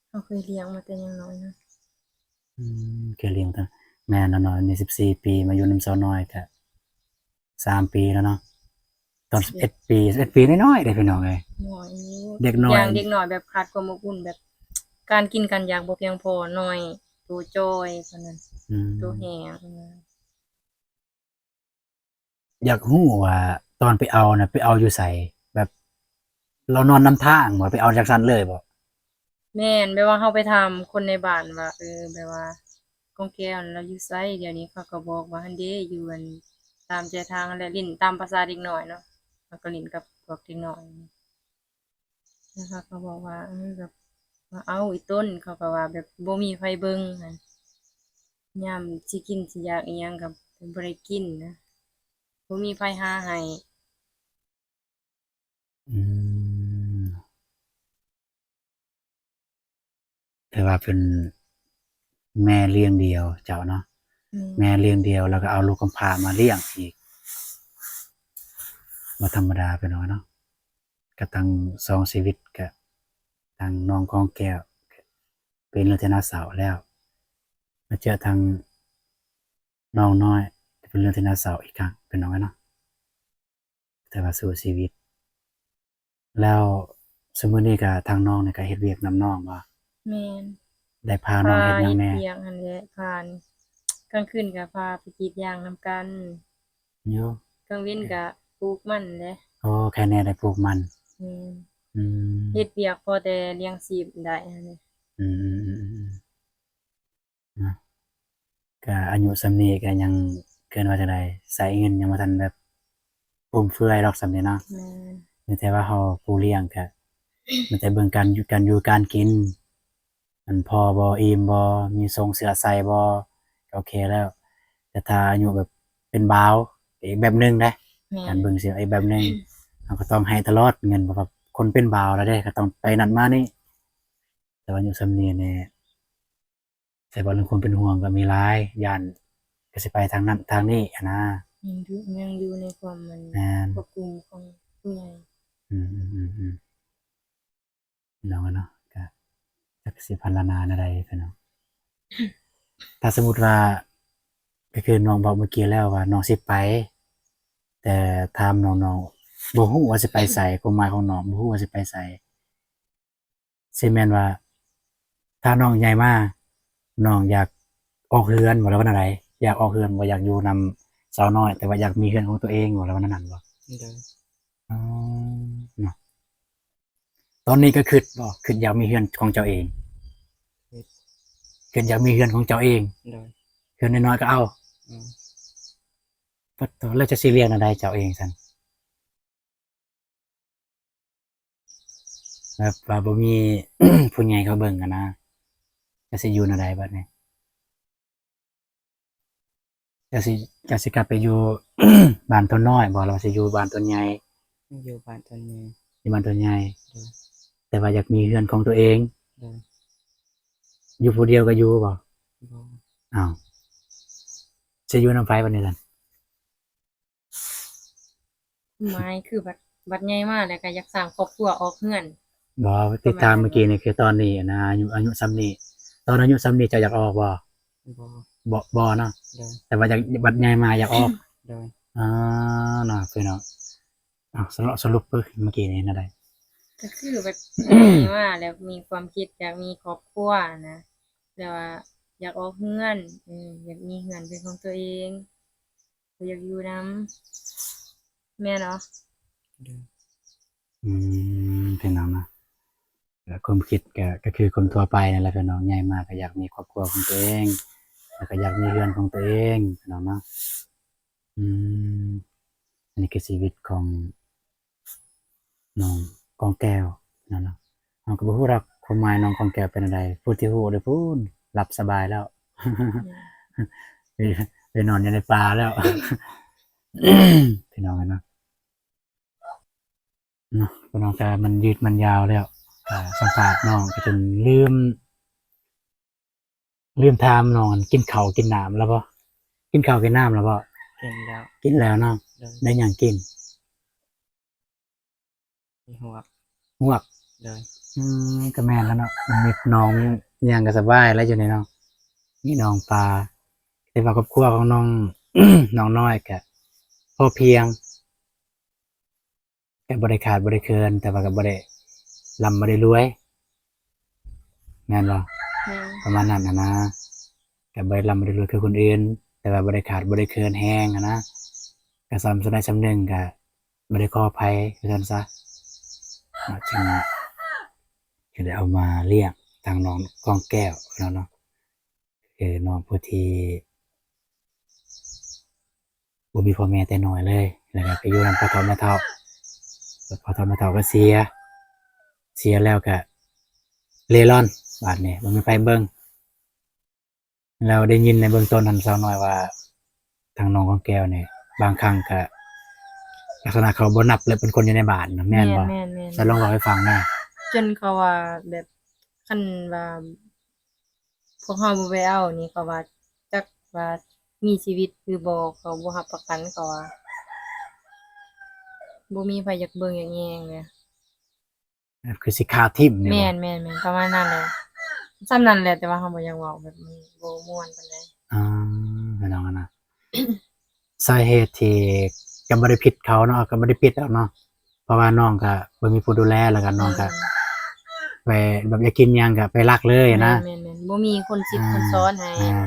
ເຮົາເຄີຍລ້ຽງມາແຕ່ຍັງນ້ອຍນະ. ອືມ ເຄີຍລ້ຽງ ແມ່ນແລ້ວເນາະ ນີ້ສິບສີ່ປີ ມາຢູ່ນຳສາວນ້ອຍກະສາມປີແລ້ວເນາະ. ຕອນສິບເອັດປີ ສິບເອັດປີນ້ອຍໆເດ້ພີ່ນ້ອງເອີຍ ນ້ອຍຢູ່ ເດັກນ້ອຍ ຢ່າງເດັກນ້ອຍແບບຂາດຄວາມອົບອຸ່ນ ແບບການກິນການຢາກບໍ່ພຽງພໍ ນ້ອຍ ໂຕຈ່ອຍປານນັ້ນ ອືມ ໂຕແຫ້ງ. ຢາກຮູ້ວ່າຕອນໄປເອົານະ ໄປເອົາຢູ່ໃສ? ແບບລາວນອນນຳທາງບໍ່? ໄປເອົາຈັ່ງຊັ້ນເລີຍບໍ່? ແມ່ນ ແບບວ່າເຮົາໄປຖາມຄົນໃນບ້ານວ່າ ເອີ ແບບວ່າກອງແກ້ວລາວຢູ່ໃສດຽວນີ້? ເຂົາກໍບອກວ່າ ຫັ້ນເດ້ ຢູ່ອັນຕາມໃຈທາງຫັ້ນແຫຼະ ຫຼິ້ນຕາມພາສາເດັກນ້ອຍເນາະ ເຮົາກໍຫຼິ້ນກັບພວກເດັກນ້ອຍ. ແລ້ວເຂົາກໍບອກວ່າ ເອີ ແບບວ່າ ເອົາອີຕົນ ເຂົາກໍວ່າແບບບໍ່ມີໃຜເບິ່ງຫັ້ນ ຍາມຊິກິນຊິຢາກອີ່ຫຍັງກໍບໍ່ໄດ້ກິນນະ ບໍ່ມີໃຜຫາໃຫ້. ອືມ ແຕ່ວ່າເປັນແມ່ລ້ຽງດ່ຽວເຈົ້າເນາະ. ແມ່ນ ແມ່ລ້ຽງດ່ຽວ ແລ້ວກໍເອົາລູກກຳພ້າມາລ້ຽງອີກ ບໍ່ທຳມະດາພີ່ນ້ອງເນາະ. ກໍທັງສອງຊີວິດ ກໍທັງນ້ອງກອງແກ້ວເປັນເລື່ອງທີ່ໜ້າເສົ້າແລ້ວ ມາເຈີທັງນ້ອງນ້ອຍ ເປັນເລື່ອງທີ່ໜ້າເສົ້າອີກຄັ້ງພີ່ນ້ອງເນາະ. ແຕ່ວ່າສູ້ຊີວິດ. ແລ້ວຊຸມື້ນີ້ກະທາງນ້ອງນີ້ກະເຮັດວຽກນຳນ້ອງບໍ່? ແມ່ນ ໄດ້ພານ້ອງເຮັດຫຍັງແດ່? ເຮັດວຽກຫັ້ນແຫຼະ ພາ ກາງຄືນກະພາໄປກຣີດຢາງນຳກັນ ຢູ່ ກາງເວັນກະປູກມັນແຫຼະ. ໂອ້ ໃຄແນ່ໄດ້ປູກມັນ. ແມ່ນ ອືມ ເຮັດວຽກພໍແຕ່ລ້ຽງຊີບໄດ້ຫັ້ນແຫຼະ. ອືມ ເນາະ ກະອາຍຸສ່ຳນີ້ກະຍັງ ເອີ້ນວ່າຈັ່ງໃດ ໃຊ້ເງິນຍັງບໍ່ທັນແບບຟຸມເຟືອຍດອກສ່ຳນີ້ເນາະ. ແມ່ນ ມີແຕ່ວ່າເຮົາຜູ້ລ້ຽງກະ ມີແຕ່ເບິ່ງການຢູ່ ການຢູ່ການກິນ ມັນພໍບໍ່ ອີ່ມບໍ່ ມີຊົງເສື້ອໃສ່ບໍ່ ກະໂອເຄແລ້ວ. ແຕ່ຖ້າອາຍຸແບບເປັນບ່າວ ກະອີກແບບໜຶ່ງເດ້. ແມ່ນ ການເບິ່ງເສື້ອອີກແບບໜຶ່ງ ເຮົາກໍຕ້ອງໃຫ້ຕະຫຼອດເງິນ ເພາະວ່າຄົນເປັນບ່າວແລ້ວເດ້ ກໍຕ້ອງໄປນັ້ນມານີ້. ແຕ່ວ່າອາຍຸສ່ຳນີ້ນີ້ ແຕ່ວ່າເລື່ອງຄວາມເປັນຫ່ວງກໍມີຫຼາຍ ຢ້ານກໍຊິໄປທາງນັ້ນທາງນີ້ຫັ້ນນະ. ຍັງຢູ່ ຍັງຢູ່ໃນຄວາມ ແມ່ນ ຄວບຄຸມຂອງຜູ້ໃຫຍ່. ອືມໆໆໆ ພີ່ນ້ອງເອີຍເນາະ ກະຈັກຊິພັນລະນາແນວໃດພີ່ນ້ອງ. ຖ້າສົມມຸດວ່າ ກໍຄືນ້ອງບອກເມື່ອກີ້ແລ້ວວ່ານ້ອງຊິໄປ ແຕ່ຖາມນ້ອງໆ ບໍ່ຮູ້ວ່າຊິໄປໃສ ຄວາມໝາຍຂອງນ້ອງບໍ່ຮູ້ວ່າຊິໄປໃສ. ຊິແມ່ນວ່າ ຖ້ານ້ອງໃຫຍ່ມາ ນ້ອງຢາກອອກເຮືອນບໍ່ ຫຼືວ່າແນວໃດ? ຢາກອອກເຮືອນບໍ່? ຢາກຢູ່ນຳສາວນ້ອຍ ແຕ່ວ່າຢາກມີເຮືອນຂອງຕົວເອງບໍ່ ຫຼືວ່າແນວນັ້ນບໍ່? ໂດຍ ອໍ ເນາະ. ຕອນນີ້ກໍຄິດບໍ່? ຄິດຢາກມີເຮືອນຂອງເຈົ້າເອງ? ຄິດ ຄິດຢາກມີເຮືອນຂອງເຈົ້າເອງ? ໂດຍ ເຮືອນນ້ອຍໆກໍເອົາ? ອືມ ປະໂຕ ແລ້ວຈະຊິລ້ຽງແນວໃດເຈົ້າເອງຊັ້ນ? ແບບວ່າບໍ່ມີຜູ້ໃຫຍ່ເຂົາເບິ່ງຫັ້ນນະ ຈະຊິຢູ່ແນວໃດບັດນີ້? ຈະຊິ ຈະຊິກັບໄປຢູ່ບ້ານຕົນນ້ອຍບໍ່ ຫຼືວ່າຊິຢູ່ບ້ານຕົນໃຫຍ່? ຢູ່ບ້ານຕົນໃຫຍ່. ຢູ່ບ້ານຕົນໃຫຍ່ ໂດຍ ແຕ່ວ່າຢາກມີເຮືອນຂອງຕົວເອງ? ໂດຍ ຢູ່ຜູ້ດຽວກໍຢູ່ບໍ່? ບໍ່ ອ້າວ ຊິຢູ່ນຳໃຜບັດນີ້ຊັ້ນ? ໝາຍຄືບັດ ບັດໃຫຍ່ມາແລ້ວກໍຢາກສ້າງຄອບຄົວອອກເຮືອນ. ບໍ່ ທີ່ຖາມເມື່ອກີ້ນີ້ຄືຕອນນີ້ນະ ອາຍຸ ອາຍຸສ່ຳນີ້ ຕອນອາຍຸສ່ຳນີ້ເຈົ້າຢາກອອກບໍ່? ບໍ່ ບໍ່ ບໍ່ເນາະ. ໂດຍ ແຕ່ວ່າຢາກ ບັດໃຫຍ່ມາຢາກອອກ. ໂດຍ ອໍ ເນາະ ຄືເນາະ. ເອົາ ສະຫຼຸບ ສະຫຼຸບເບິ່ງເມື່ອກີ້ນີ້ແນວໃດ? ກໍຄືແບບໃຫຍ່ມາແລ້ວມີຄວາມຄິດຢາກມີຄອບຄົວນະ ແຕ່ວ່າຢາກອອກເຮືອນ ເອີ ຢາກມີເຮືອນເປັນຂອງຕົວເອງ ບໍ່ຢາກຢູ່ນຳ ແມ່ນເນາະ? ໂດຍ ອືມ ເປັນຫຍັງນະ? ແລະ ຄວາມຄິດກະ ກະຄືຄົນທົ່ວໄປນັ້ນແຫຼະພີ່ນ້ອງ ໃຫຍ່ມາກະຢາກມີຄອບຄົວຂອງຕົວເອງ ແລ້ວກະຢາກມີເຮືອນຂອງຕົວເອງພີ່ນ້ອງເນາະ. ອືມ ອັນນີ້ຄືຊີວິດຂອງນ້ອງກອງແກ້ວເນາະ. ເຮົາກໍບໍ່ຮູ້ດອກຄວາມໝາຍນ້ອງກອງແກ້ວເປັນແນວໃດ ຜູ້ທີ່ຮູ້ເດ້ພຸ້ນ ຫຼັບສະບາຍແລ້ວ ໄປ ໄປນອນຢູ່ໃນປ່າແລ້ວ ພີ່ນ້ອງເອີຍເນາະ. ເນາະ ພີ່ນ້ອງ ກະມັນຍືດມັນຍາວແລ້ວ ກະສຳພາດນ້ອງກະຈົນລືມ ລືມຖາມນ້ອງ ກິນເຂົ້າກິນນ້ຳແລ້ວບໍ່? ກິນເຂົ້າກິນນ້ຳແລ້ວບໍ່? ກິນແລ້ວ ກິນແລ້ວເນາະ. ໂດຍ ໄດ້ຫຍັງກິນ? ມີຮວກ ຮວກ. ໂດຍ ອືມ ກະແມ່ນແລ້ວເນາະ ມີນ້ອງມີຫຍັງກະສະບາຍແລ້ວຢູ່ນີ້ເນາະ ມີໜອງປາ. ແຕ່ວ່າຄອບຄົວຂອງນ້ອງ ນ້ອງນ້ອຍກະພໍພຽງ ກໍບໍ່ໄດ້ຂາດບໍ່ໄດ້ເຂີນ ແຕ່ວ່າກໍບໍ່ໄດ້ລ່ຳບໍ່ໄດ້ລວຍ ແມ່ນບໍ່? ແມ່ນ ປະມານນັ້ນຫັ້ນນະ ກໍບໍ່ໄດ້ລ່ຳບໍ່ໄດ້ລວຍຄືຄົນອື່ນ ແຕ່ວ່າບໍ່ໄດ້ຂາດບໍ່ໄດ້ເຂີນແຮງຫັ້ນນະ. ກໍສ່ຳ ສ່ຳໃດສ່ຳໜຶ່ງ ກໍບໍ່ໄດ້ຂໍອະໄພວ່າຊັ້ນຊະເນາະ ຈຶ່ງ ຈຶ່ງໄດ້ເອົາມາລ້ຽງທາງນ້ອງກອງແກ້ວເນາະ ເນາະ ຄືນ້ອງຜູ້ທີ່ ບໍ່ມີພໍ່ແມ່ແຕ່ນ້ອຍເລີຍ ແລ້ວກໍໄປຢູ່ນຳພໍ່ເຖົ້າແມ່ເຖົ້າ ແລ້ວພໍ່ເຖົ້າແມ່ເຖົ້າກໍເສຍ ເສຍແລ້ວກໍເລ່ລ່ອນ ບາດນີ້ບໍ່ມີໃຜເບິ່ງ. ແລ້ວໄດ້ຍິນໃນເບື້ອງຕົ້ນຫັ້ນ ສາວນ້ອຍວ່າ ທາງນ້ອງກອງແກ້ວນີ້ ບາງຄັ້ງກໍລັກສະນະເຂົາບໍ່ນັບ ແລະ ເປັນຄົນຢູ່ໃນບ້ານນະ ແມ່ນບໍ່? ແມ່ນໆໆ ສາວລອງເລົ່າໃຫ້ຟັງແດ່. ຈົນເຂົາວ່າແບບ ຄັນວ່າ ພວກເຮົາບໍ່ໄປເອົານີ້ ເຂົາວ່າຈັກວ່າມີຊີວິດຫຼືບໍ່ ເຂົາບໍ່ຮັບປະກັນ ເຂົາວ່າ ບໍ່ມີໃຜຢາກເບິ່ງຢາກແຍງເລີຍ ຄືຊິຂ້າຖິ້ມນີ້ບໍ່? ແມ່ນໆໆ ປະມານນັ້ນແຫຼະ ສ່ຳນັ້ນແຫຼະ ແຕ່ວ່າເຮົາບໍ່ຢາກເວົ້າ ແບບມັນບໍ່ມ່ວນປານໃດ. ອ່າ ພີ່ນ້ອງນະ ສາເຫດທີ່ກໍບໍ່ໄດ້ຜິດເຂົາເນາະ ກໍບໍ່ໄດ້ປິດເອົາເນາະ ເພາະວ່ານ້ອງກໍບໍ່ມີຜູ້ດູແລ ແລ້ວກໍນ້ອງກໍ ແມ່ນ ໄປແບບຢາກກິນຫຍັງກໍໄປລັກເລີຍນະ. ແມ່ນໆໆ ບໍ່ມີຄົນສິດ ອ່າ ຄົນສອນໃຫ້ ອ່າ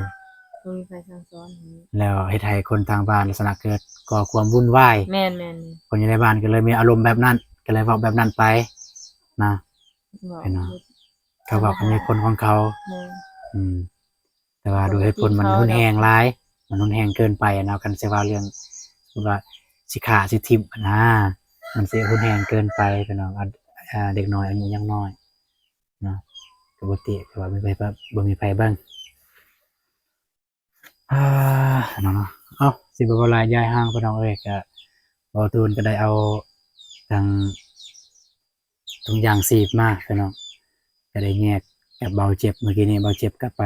ບໍ່ມີໃຜສັ່ງສອນໃຫ້ ແລ້ວເຮັດໃຫ້ຄົນທາງບ້ານລັກສະນະເກີດກໍ່ຄວາມວຸ່ນວາຍ. ແມ່ນໆໆ ຄົນຢູ່ໃນບ້ານກໍເລີຍມີອາລົມແບບນັ້ນ ກໍເລີຍເວົ້າແບບນັ້ນໄປນະ ເວົ້າ ເຫັນບໍ່? ເຂົາເວົ້າກັນໃນຜົນຂອງເຂົາ. ແມ່ນ ອືມ ແຕ່ວ່າດ້ວຍເຫດຜົນມັນຮຸນແຮງຫຼາຍ ມັນຮຸນແຮງເກີນໄປນະ ຄັນຊິວ່າເລື່ອງ ສົມມຸດວ່າຊິຂ້າຊິຖິ້ມນະ ມັນຊິຮຸນແຮງເກີນໄປພີ່ນ້ອງ. ອາ ເດັກນ້ອຍອາຍຸຍັງນ້ອຍເນາະ ກໍບໍ່ຕິ ເພາະວ່າບໍ່ມີໃຜ ບໍ່ມີໃຜເບິ່ງ ອ່າ ເນາະ ເນາະ. ເອົ້າ ຊິບໍ່ເວົ້າຫຼາຍຢາຍຫ່າງພີ່ນ້ອງເອີຍ ກະ ເບົາຕູນກໍໄດ້ເອົາທາງ ຖົງຢາງຊີບມາພີ່ນ້ອງ ກໍໄດ້ແຍກກັບເບົາເຈັບ. ມື້ກີ້ນີ້ເບົາເຈັບກໍໄປ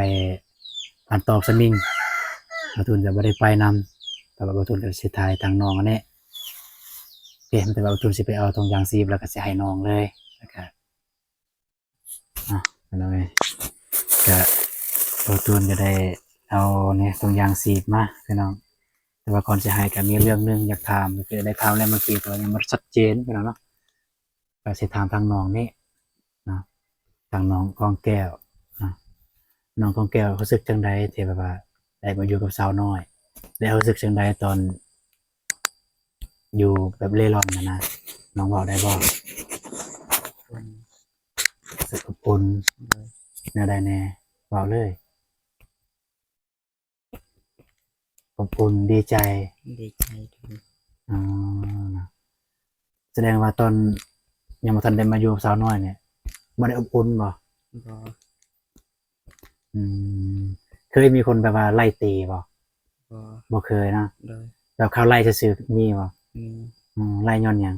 ບ້ານຕອກສະມິງ ເບົາຕູນກໍບໍ່ໄດ້ໄປນຳ ແຕ່ວ່າເບົາຕູນກໍຊິຖ່າຍທາງນ້ອງອັນນີ້ ໂອເຄ ແຕ່ວ່າເບົາຕູນຊິໄປເອົາຖົງຢາງຊີບ ແລ້ວກໍຊິໃຫ້ນ້ອງເລີຍ ແລ້ວກໍ ອ່ະ ພີ່ນ້ອງເອີຍ ກະເບົາຕູນກໍໄດ້ເອົານີ້ຖົງຢາງຊີບມາພີ່ນ້ອງ ແຕ່ວ່າກ່ອນຊິໃຫ້ກໍມີເລື່ອງໜຶ່ງຢາກຖາມ ກໍຄືໄດ້ຖາມແລ້ວເມື່ອກີ້ ແຕ່ວ່າຍັງບໍ່ຊັດເຈນພີ່ນ້ອງເນາະ ກໍຊິຖາມທາງນ້ອງນີ້ເນາະ ທາງນ້ອງກອງແກ້ວເນາະ ນ້ອງກອງແກ້ວຮູ້ສຶກຈັ່ງໃດທີ່ແບບວ່າໄດ້ມາຢູ່ກັບສາວນ້ອຍ ແລ້ວຮູ້ສຶກຈັ່ງໃດຕອນຢູ່ແບບເລ່ລ່ອນຫັ້ນນະ ນ້ອງເວົ້າໄດ້ບໍ່? ອືມ ຮູ້ສຶກອົບອຸ່ນ ໂດຍ ແນວໃດແດ່? ເວົ້າເລີຍ. ອົບອຸ່ນ ດີໃຈ ດີໃຈ. ອໍ ສະແດງວ່າຕອນຍັງບໍ່ທັນໄດ້ມາຢູ່ກັບສາວນ້ອຍນີ້ ບໍ່ໄດ້ອົບອຸ່ນບໍ່? ບໍ່. ອືມ ເຄີຍມີຄົນແບບວ່າໄລ່ຕີບໍ່? ບໍ່ ບໍ່ເຄີຍເນາະ. ໂດຍ ແບບເຂົາໄລ່ຊື່ໆ ມີບໍ່? ມີ. ອືມ ໄລ່ຍ້ອນຫຍັງ?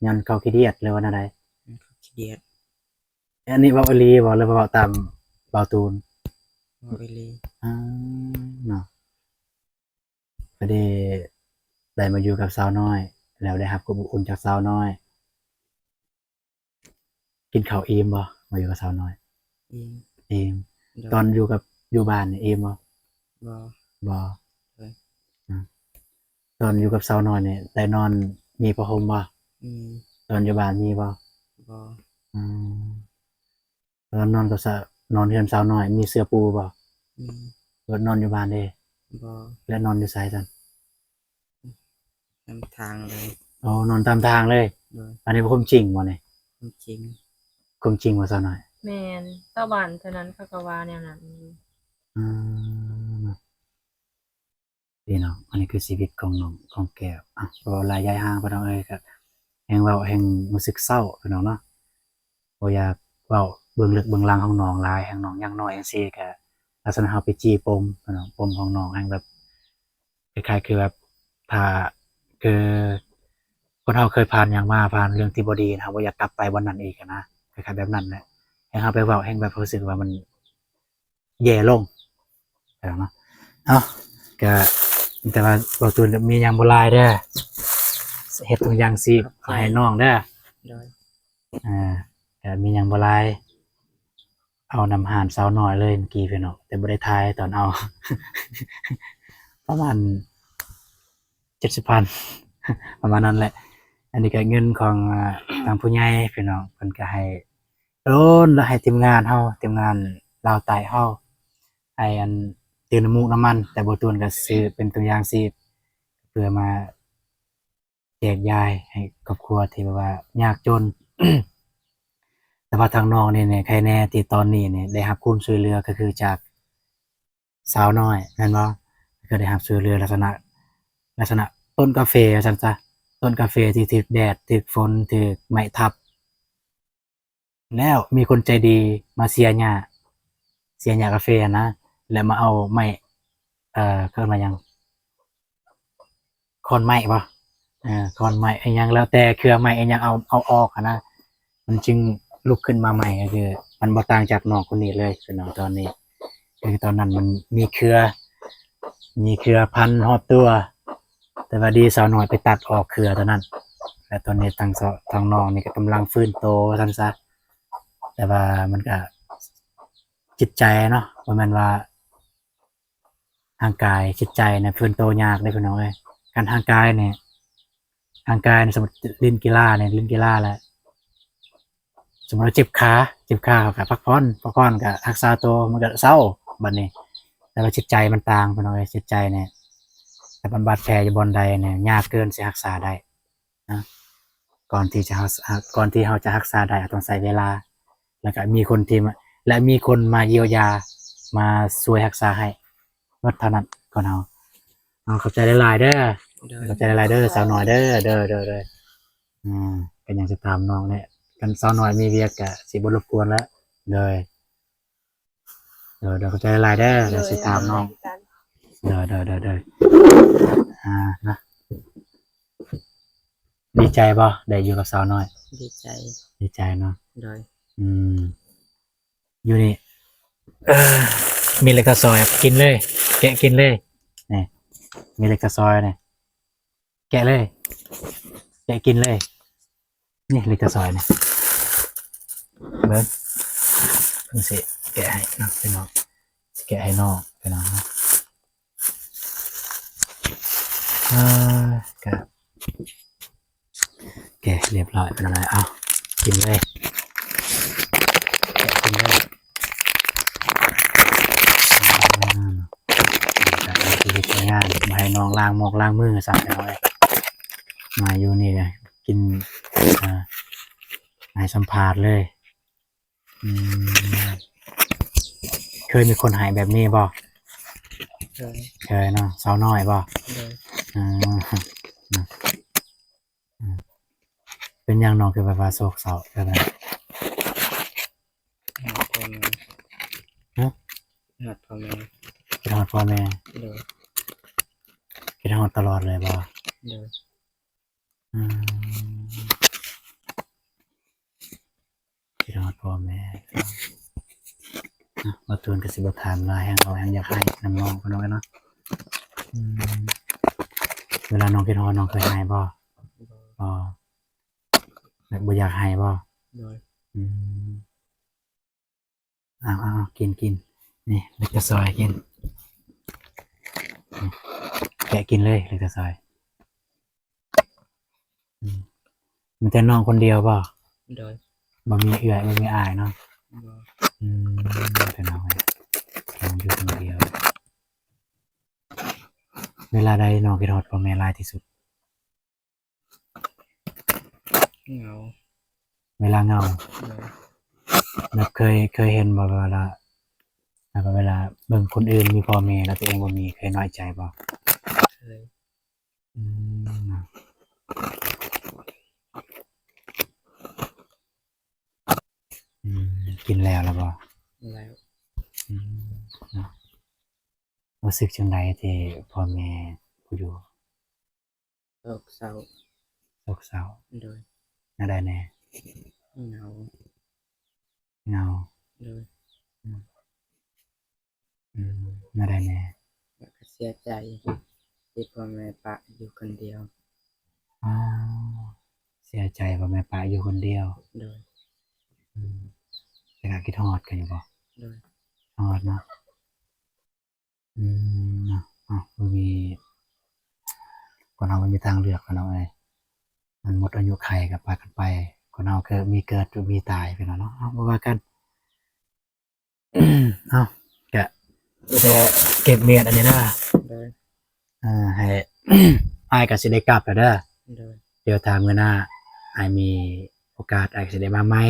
ຍ້ອນເຂົາຂີ້ດຽດ ຫຼືວ່າແນວໃດ? ເຂົາຂີ້ດຽດ. ອັນນີ້ເວົ້າອີ່ຫຼີບໍ່ ຫຼືວ່າເວົ້າຕາມເບົາຕູນ? ເວົ້າອີ່ຫຼີ. ອືມ ເນາະ ພໍດີໄດ້ມາຢູ່ກັບສາວນ້ອຍ ແລ້ວໄດ້ຮັບຄວາມອົບອຸ່ນຈາກສາວນ້ອຍ. ກິນເຂົ້າອີ່ມບໍ່ ມາຢູ່ກັບສາວນ້ອຍ? ອີ່ມ. ອີ່ມ. ໂດຍ ຕອນຢູ່ກັບ ຢູ່ບ້ານນີ້ອີ່ມບໍ່? ບໍ່. ບໍ່. ໂດຍ ອືມ ຕອນຢູ່ກັບສາວນ້ອຍນີ້ໄດ້ນອນມີຜ້າຫົ່ມບໍ່? ມີ. ຕອນຢູ່ບ້ານມີບໍ່? ບໍ່. ອືມ ຕອນນອນກັບສາວ ນອນເຮືອນສາວນ້ອຍ ມີເສື່ອປູບໍ່? ມີ. ແລ້ວນອນຢູ່ບ້ານເດ? ບໍ່. ແລ້ວນອນຢູ່ໃສຊັ້ນ? ຕາມທາງເລີຍ. ອໍ ນອນຕາມທາງເລີຍ. ໂດຍ ອັນນີ້ເປັນຄວາມຈິງບໍ່ນີ້? ຄວາມຈິງ. ຄວາມຈິງບໍ່ສາວນ້ອຍ? ແມ່ນ ຊາວບ້ານເທົ່ານັ້ນເຂົາກໍວ່າແນວນັ້ນ. ອືມ ພີ່ນ້ອງ ອັນນີ້ຄືຊີວິດຂອງນ້ອງກອງແກ້ວ. ອ່ະ ບໍ່ເວົ້າຫຼາຍຢາຍຫ່າງ ພີ່ນ້ອງເອີຍ ກໍແຮ່ງເວົ້າແຮ່ງຮູ້ສຶກເສົ້າ ພີ່ນ້ອງເນາະ. ບໍ່ຢາກເວົ້າເບື້ອງເລິກເບື້ອງຫຼັງຂອງນ້ອງຫຼາຍ ແຮ່ງນ້ອງຍັງນ້ອຍຈັ່ງຊີ້ ກໍລັກສະນະເຮົາໄປຈີ່ປົມ ພີ່ນ້ອງ ປົມຂອງນ້ອງ ແຮ່ງແບບ ຄ້າຍໆ ຄືແບບ ຖ້າ ຄືຄົນເຮົາເຄີຍຜ່ານຫຍັງມາ ຜ່ານເລື່ອງທີ່ບໍ່ດີ ເຮົາບໍ່ຢາກກັບໄປບ່ອນນັ້ນອີກຫັ້ນນະ ຄ້າຍໆ ແບບນັ້ນແຫຼະ. ແຮ່ງເຮົາໄປເວົ້າ ແຮ່ງແບບຮູ້ສຶກວ່າມັນ ແຍ່ລົງເນາະ. ເອົ້າ ກະ ແຕ່ວ່າເບົາຕູນກໍມີຫຍັງບໍ່ຫຼາຍເດີ ເຮັດຖົງຢາງຊີບໃຫ້ນ້ອງເດີ. ໂດຍ ອ່າ ກະມີຫຍັງບໍ່ຫຼາຍ ເອົານຳຮ້ານສາວນ້ອຍເລີຍເມື່ອກີ້ພີ່ນ້ອງ ແຕ່ບໍ່ໄດ້ຖ່າຍຕອນເອົາ ປະມານເຈັດສິບພັນ ປະມານນັ້ນແຫຼະ. ອັນນີ້ກໍເງິນຂອງ ອ່າ ທາງຜູ້ໃຫຍ່ພີ່ນ້ອງ ເພິ່ນກໍໃຫ້ ໂດນ ແລ້ວໃຫ້ທີມງານເຮົາ ທີມງານລາວໃຕ້ເຮົາ ໃຫ້ອັນ ຕື່ມນ້ຳມູກນ້ຳມັນ ແຕ່ບໍ່ຕວນກໍຊື້ເປັນຖົງຢາງຊີບ ເພື່ອມາ ກຢາຍໃຫ້ຄອບຄົວທີ່ແບບວ່າຍາກຈົນ. ແຕ່ວ່າທາງນ້ອງນີ້ນີ້ ໃຄແນ່ທີ່ຕອນນີ້ນີ້ໄດ້ຮັບຄວາມຊ່ວຍເຫຼືອ ກໍຄືຈາກສາວນ້ອຍແມ່ນບໍ່? ກໍໄດ້ຮັບຊ່ວຍເຫຼືອລັກສະນະ ລັກສະນະຕົ້ນກາເຟວ່າຊັ້ນຊະ, ຕົ້ນກາເຟທີ່ຖືກແດດ ຖືກຝົນ ຖືກໄມ້ທັບ ແລ້ວມີຄົນໃຈດີມາເສຍຫຍ້າ ເສຍຫຍ້າກາເຟຫັ້ນນະ ແລ້ວມາເອົາໄມ້ ເອີ ເຂົາເອີ້ນວ່າຫຍັງ ຄ້ອນໄມ້ບໍ່? ເອີ ຄ້ອນໄມ້ອີ່ຫຍັງ ແລ້ວແຕ່ເຄືອໄມ້ອີ່ຫຍັງ ເອົາ ເອົາອອກຫັ້ນນະ ມັນຈຶ່ງລຸກຂຶ້ນມາໃໝ່. ກໍຄືມັນບໍ່ຕ່າງຈາກນ້ອງຄົນນີ້ເລີຍ ຄືນ້ອງຕອນນີ້ ຄືຕອນນັ້ນມັນມີເຄືອ ມີເຄືອພັນຮອບຕົວ ແຕ່ວ່າດີສາວນ້ອຍໄປຕັດອອກເຄືອຕົວນັ້ນ ແລະ ຕອນນີ້ທາງສາວ ທາງນ້ອງນີ້ກໍກຳລັງຟື້ນໂຕວ່າຊັ້ນຊະ. ແຕ່ວ່າມັນກໍຈິດໃຈເນາະ ບໍ່ແມ່ນວ່າຮ່າງກາຍ ຈິດໃຈນະຟື້ນໂຕຍາກເດ້ພີ່ນ້ອງເອີຍ. ຄັນຮ່າງກາຍນີ້ ຮ່າງກາຍນີ້ ສົມມຸດຫຼິ້ນກິລານີ້ ຫຼິ້ນກິລາແລ້ວ ສົມມຸດວ່າເຈັບຂາ ເຈັບຂາ ເຮົາກໍພັກຜ່ອນ ພັກຜ່ອນກໍຮັກສາໂຕ ມັນກໍເຊົາບັດນີ້ ແຕ່ວ່າຈິດໃຈມັນຕ່າງພີ່ນ້ອງເອີຍ. ຈິດໃຈນີ້ ຖ້າມັນບາດແຜຢູ່ບ່ອນໃດນີ້ ຍາກເກີນຊິຮັກສາໄດ້ນະ. ກ່ອນທີ່ຈະ ເຮົາ ເຮົາ ກ່ອນທີ່ເຮົາຈະຮັກສາໄດ້ ເຮົາຕ້ອງໃຊ້ເວລາ ແລ້ວກໍມີຄົນທີ່ມາ ແລະ ມີຄົນມາຢຽວຢາ ມາຊ່ວຍຮັກສາໃຫ້ ໝົດເທົ່ານັ້ນກ່ອນເຮົາ. ເອົາ ຂອບໃຈຫຼາຍໆເດີ ໂດຍ ຂອບໃຈຫຼາຍໆເດີ ສາວນ້ອຍເດີ ໂດຍ ໂດຍ ໂດຍ. ອືມ ກໍຍັງຊິຖາມນ້ອງແຫຼະ ຄັນສາວນ້ອຍມີວຽກກໍຊິບໍ່ລົບກວນແລ້ວ ໂດຍ ໂດຍ ໂດຍ ຂອບໃຈຫຼາຍໆເດີ ໂດຍ ເດີ ຊິຖາມນ້ອງ ໂດຍ ໂດຍ ໂດຍ ໂດຍ ອ່າ ນະ ດີໃຈບໍ່ ໄດ້ຢູ່ກັບສາວນ້ອຍ? ດີໃຈ ດີໃຈເນາະ ໂດຍ ອືມ ຢູ່ນີ້ ເອີ ມີເຫຼັກຕາຊອຍ ກິນເລີຍ ແກະກິນເລີຍ ນີ້ ມີເຫຼັກຕາຊອຍນີ້ ແກະເລີຍ ແກະກິນເລີຍ ນີ້ເຫຼັກຕາຊອຍນີ້ ເບິ່ງ ເພິ່ນຊິແກະໃຫ້ເນາະພີ່ນ້ອງ ຊິແກະໃຫ້ນ້ອງພີ່ນ້ອງເນາະ. ອ່າ ກະ ໂອເຄ ລຽບຮ້ອຍ ເປັນອັນໃດ ເອົາ ກິນເລີຍ ກິນເລີຍ ອ່າ ກະເຮັດງານ ບໍ່ໃຫ້ນ້ອງລ້າງໝອກລ້າງມືຊ້ຳ ພີ່ນ້ອງເອີຍ ມາຢູ່ນີ້ກະກິນ ອ່າ ໃຫ້ສຳພາດເລີຍ. ອືມ ເຄີຍມີຄົນໃຫ້ແບບນີ້ບໍ່? ເຄີຍ ເຄີຍເນາະ ສາວນ້ອຍບໍ່? ໂດຍ ເອີ ເປັນຫຍັງນ້ອງຄືແບບວ່າໂສກເສົ້າແບບນັ້ນ? ຮະ? ຄິດຮອດພໍ່ແມ່ ຄິດຮອດພໍ່ແມ່ ໂດຍ ຄິດຮອດຕະຫຼອດເລີຍບໍ່? ໂດຍ ອືມ ຄິດຮອດພໍ່ແມ່ ເນາະ ບໍ່ຕູນກໍຊິບໍ່ຖາມຫຼາຍ ແຮງເວົ້າແຮງຢາກໄຫ້ນຳນ້ອງ ພີ່ນ້ອງເອີຍເນາະ ອືມ ເວລານ້ອງຄິດຮອດ ນ້ອງເຄີຍໄຫ້ບໍ່? ບໍ່ ບໍ່ ແບບບໍ່ຢາກໄຫ້ບໍ່? ໂດຍ ອືມ ເອົາໆໆ ກິນໆ ນີ້ ເຫຼັກຕາຊອຍກິນ ນີ້ ແກະກິນເລີຍ ເຫຼັກຕາຊອຍ ອືມ ມີແຕ່ນ້ອງຄົນດຽວບໍ່? ໂດຍ ບໍ່ມີເອື້ອຍ ບໍ່ມີອ້າຍເນາະ? ບໍ່ ອືມ ເປັນນ້ອງ ນ້ອງຢູ່ຄົນດຽວ ເວລາໃດນ້ອງຄິດຮອດພໍ່ແມ່ຫຼາຍທີ່ສຸດ? ເຫງົາ ເວລາເຫງົາ ໂດຍ ແບບເຄີຍ ເຄີຍເຫັນບໍ່ ເວລາ ແບບວ່າເວລາເບິ່ງຄົນອື່ນມີພໍ່ແມ່ ແລ້ວຕົວເອງບໍ່ມີ ເຄີຍນ້ອຍໃຈບໍ່? ເຄີຍ ອືມ ອືມ ກິນແລ້ວລະບໍ່? ແລ້ວ ອືມ ເນາະ ຮູ້ສຶກຈັ່ງໃດທີ່ພໍ່ແມ່ບໍ່ຢູ່? ໂສກເສົ້າ ໂສກເສົ້າ ໂດຍ ແນວໃດແດ່? ເຫງົາ ເຫງົາ ໂດຍ ອືມ ອືມ ແນວໃດແດ່? ແລ້ວກໍເສຍໃຈທີ່ພໍ່ແມ່ປະຢູ່ຄົນດຽວ ອໍ ເສຍໃຈພໍ່ແມ່ປະຢູ່ຄົນດຽວ ໂດຍ ອືມ ແຕ່ກໍຄິດຮອດກັນຢູ່ບໍ່? ໂດຍ ຮອດເນາະ ອືມ ເນາະ ເນາະ ບໍ່ມີ ຄົນເຮົາບໍ່ມີທາງເລືອກແລ້ວເນາະເອີຍ ມັນໝົດອາຍຸໄຂກໍປະກັນໄປ ຄົນເຮົາເກີດມີເກີດ ມີຕາຍ ພີ່ນ້ອງເນາະ ເອົາ ບໍ່ວ່າກັນ ເອົາ ກະ ເກັບມຽນອັນນີ້ນະ ໂດຍ ເອີ ໃຫ້ ອ້າຍກໍຊິໄດ້ກັບແລ້ວເດີ ໂດຍ ດຽວຖ້າມື້ໜ້າອ້າຍມີໂອກາດ ອ້າຍກໍຊິໄດ້ມາໃໝ່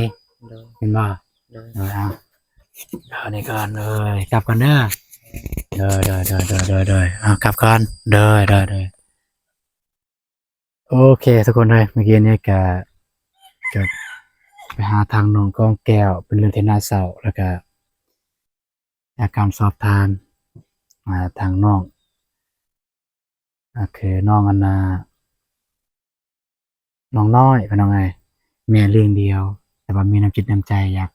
ໂດຍ ແມ່ນບໍ່? ໂດຍ ເອີ ເອົາ ເອົານີ້ກ່ອນເອີຍ ກັບກ່ອນເດີ ໂດຍ ໂດຍ ໂດຍ ໂດຍ ເອົາ ກັບກ່ອນ ໂດຍ ໂດຍ ໂດຍ. ໂອເຄທຸກຄົນເອີຍ ເມື່ອກີ້ນີ້ກະ ກະໄປຫາທາງນ້ອງກອງແກ້ວ ເປັນເລື່ອງທີ່ໜ້າເສົ້າ ແລ້ວກະຈາກການສອບຖາມ ອ່າ ທາງນ້ອງ ກໍຄືນ້ອງອັນນ່າ ນ້ອງນ້ອຍ ພີ່ນ້ອງເອີຍ ແມ່ລ້ຽງດ່ຽວ ແຕ່ວ່າມີນ້ຳຈິດນ້ຳໃຈຢາກ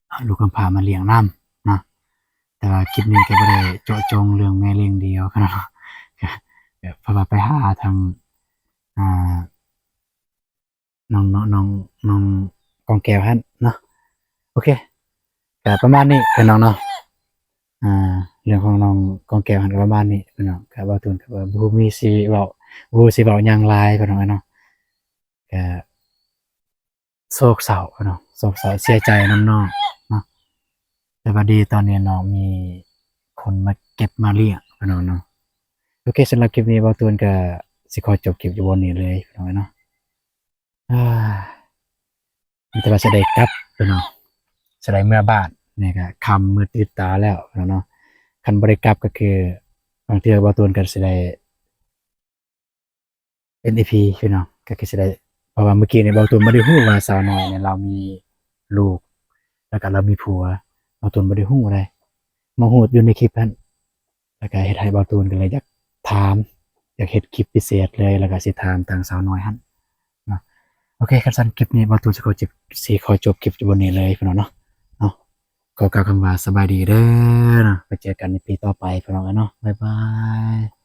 ເອົາລູກກຳພ້າມາລ້ຽງນຳເນາະ ແຕ່ວ່າຄລິບນີ້ກໍບໍ່ໄດ້ເຈາະຈົງເລື່ອງແມ່ລ້ຽງດ່ຽວເນາະ ກໍ ກໍເພາະວ່າໄປຫາທາງ ອ່າ ນ້ອງ ນ້ອງ ນ້ອງ ນ້ອງກອງແກ້ວຫັ້ນເນາະ ໂອເຄ ກໍປະມານນີ້ພີ່ນ້ອງເນາະ ອ່າ ເລື່ອງຂອງນ້ອງກອງແກ້ວຫັ້ນກໍປະມານນີ້ພີ່ນ້ອງ ກໍເວົ້າຕົນກໍບໍ່ຮູ້ມີຊິເວົ້າ ບໍ່ຮູ້ຊິເວົ້າຫຍັງຫຼາຍພີ່ນ້ອງເອີຍເນາະ ກໍ ໂສກເສົ້າເນາະ ໂສກເສົ້າເສຍໃຈນຳນ້ອງເນາະ ແຕ່ວ່າດີຕອນນີ້ນ້ອງມີຄົນມາເກັບມາລ້ຽງພີ່ນ້ອງເນາະ ໂອເຄ ສຳລັບຄລິບນີ້ເວົ້າຕົນກໍຊິຂໍຈົບຄລິບຢູ່ບ່ອນນີ້ເລີຍພີ່ນ້ອງເນາະ ອາ ມີແຕ່ວ່າຊິໄດ້ກັບພີ່ນ້ອງ ຊິໄດ້ເມືອບ້ານ ນີ້ກໍຄ່ຳມືດຕື່ນຕາແລ້ວພີ່ນ້ອງເນາະ ຄັນບໍ່ໄດ້ກັບກໍຄືບາງເທື່ອເວົ້າຕົນກໍຊິໄດ້ ເອັນອີພີ ພີ່ນ້ອງ ກໍຄືຊິໄດ້ ເພາະວ່າມື້ກີ້ນີ້ເວົ້າຕົນບໍ່ໄດ້ຮູ້ວ່າສາວນ້ອຍນີ້ລາວມີລູກ ແລ້ວກໍລາວມີຜົວ ເວົ້າຕົນບໍ່ໄດ້ຮູ້ເດ້ ມາຮູ້ຢູ່ໃນຄລິບຫັ້ນ ແລ້ວກໍເຮັດໃຫ້ເວົ້າຕົນກໍເລີຍຢາກຖາມ ຢາກເຮັດຄລິບພິເສດເລີຍ ແລ້ວກໍຊິຖາມທາງສາວນ້ອຍຫັ້ນເນາະ ໂອເຄ ຄັນຊັ້ນຄລິບນີ້ເວົ້າຕົນຊິຂໍຈົບ ຊິຂໍຈົບຄລິບຢູ່ບ່ອນນີ້ເລີຍພີ່ນ້ອງເນາະ ເນາະ ຂໍກ່າວຄຳວ່າສະບາຍດີເດີເນາະ ໄປເຈີກັນໃນພີຕໍ່ໄປພີ່ນ້ອງເນາະ ບາຍບາຍ.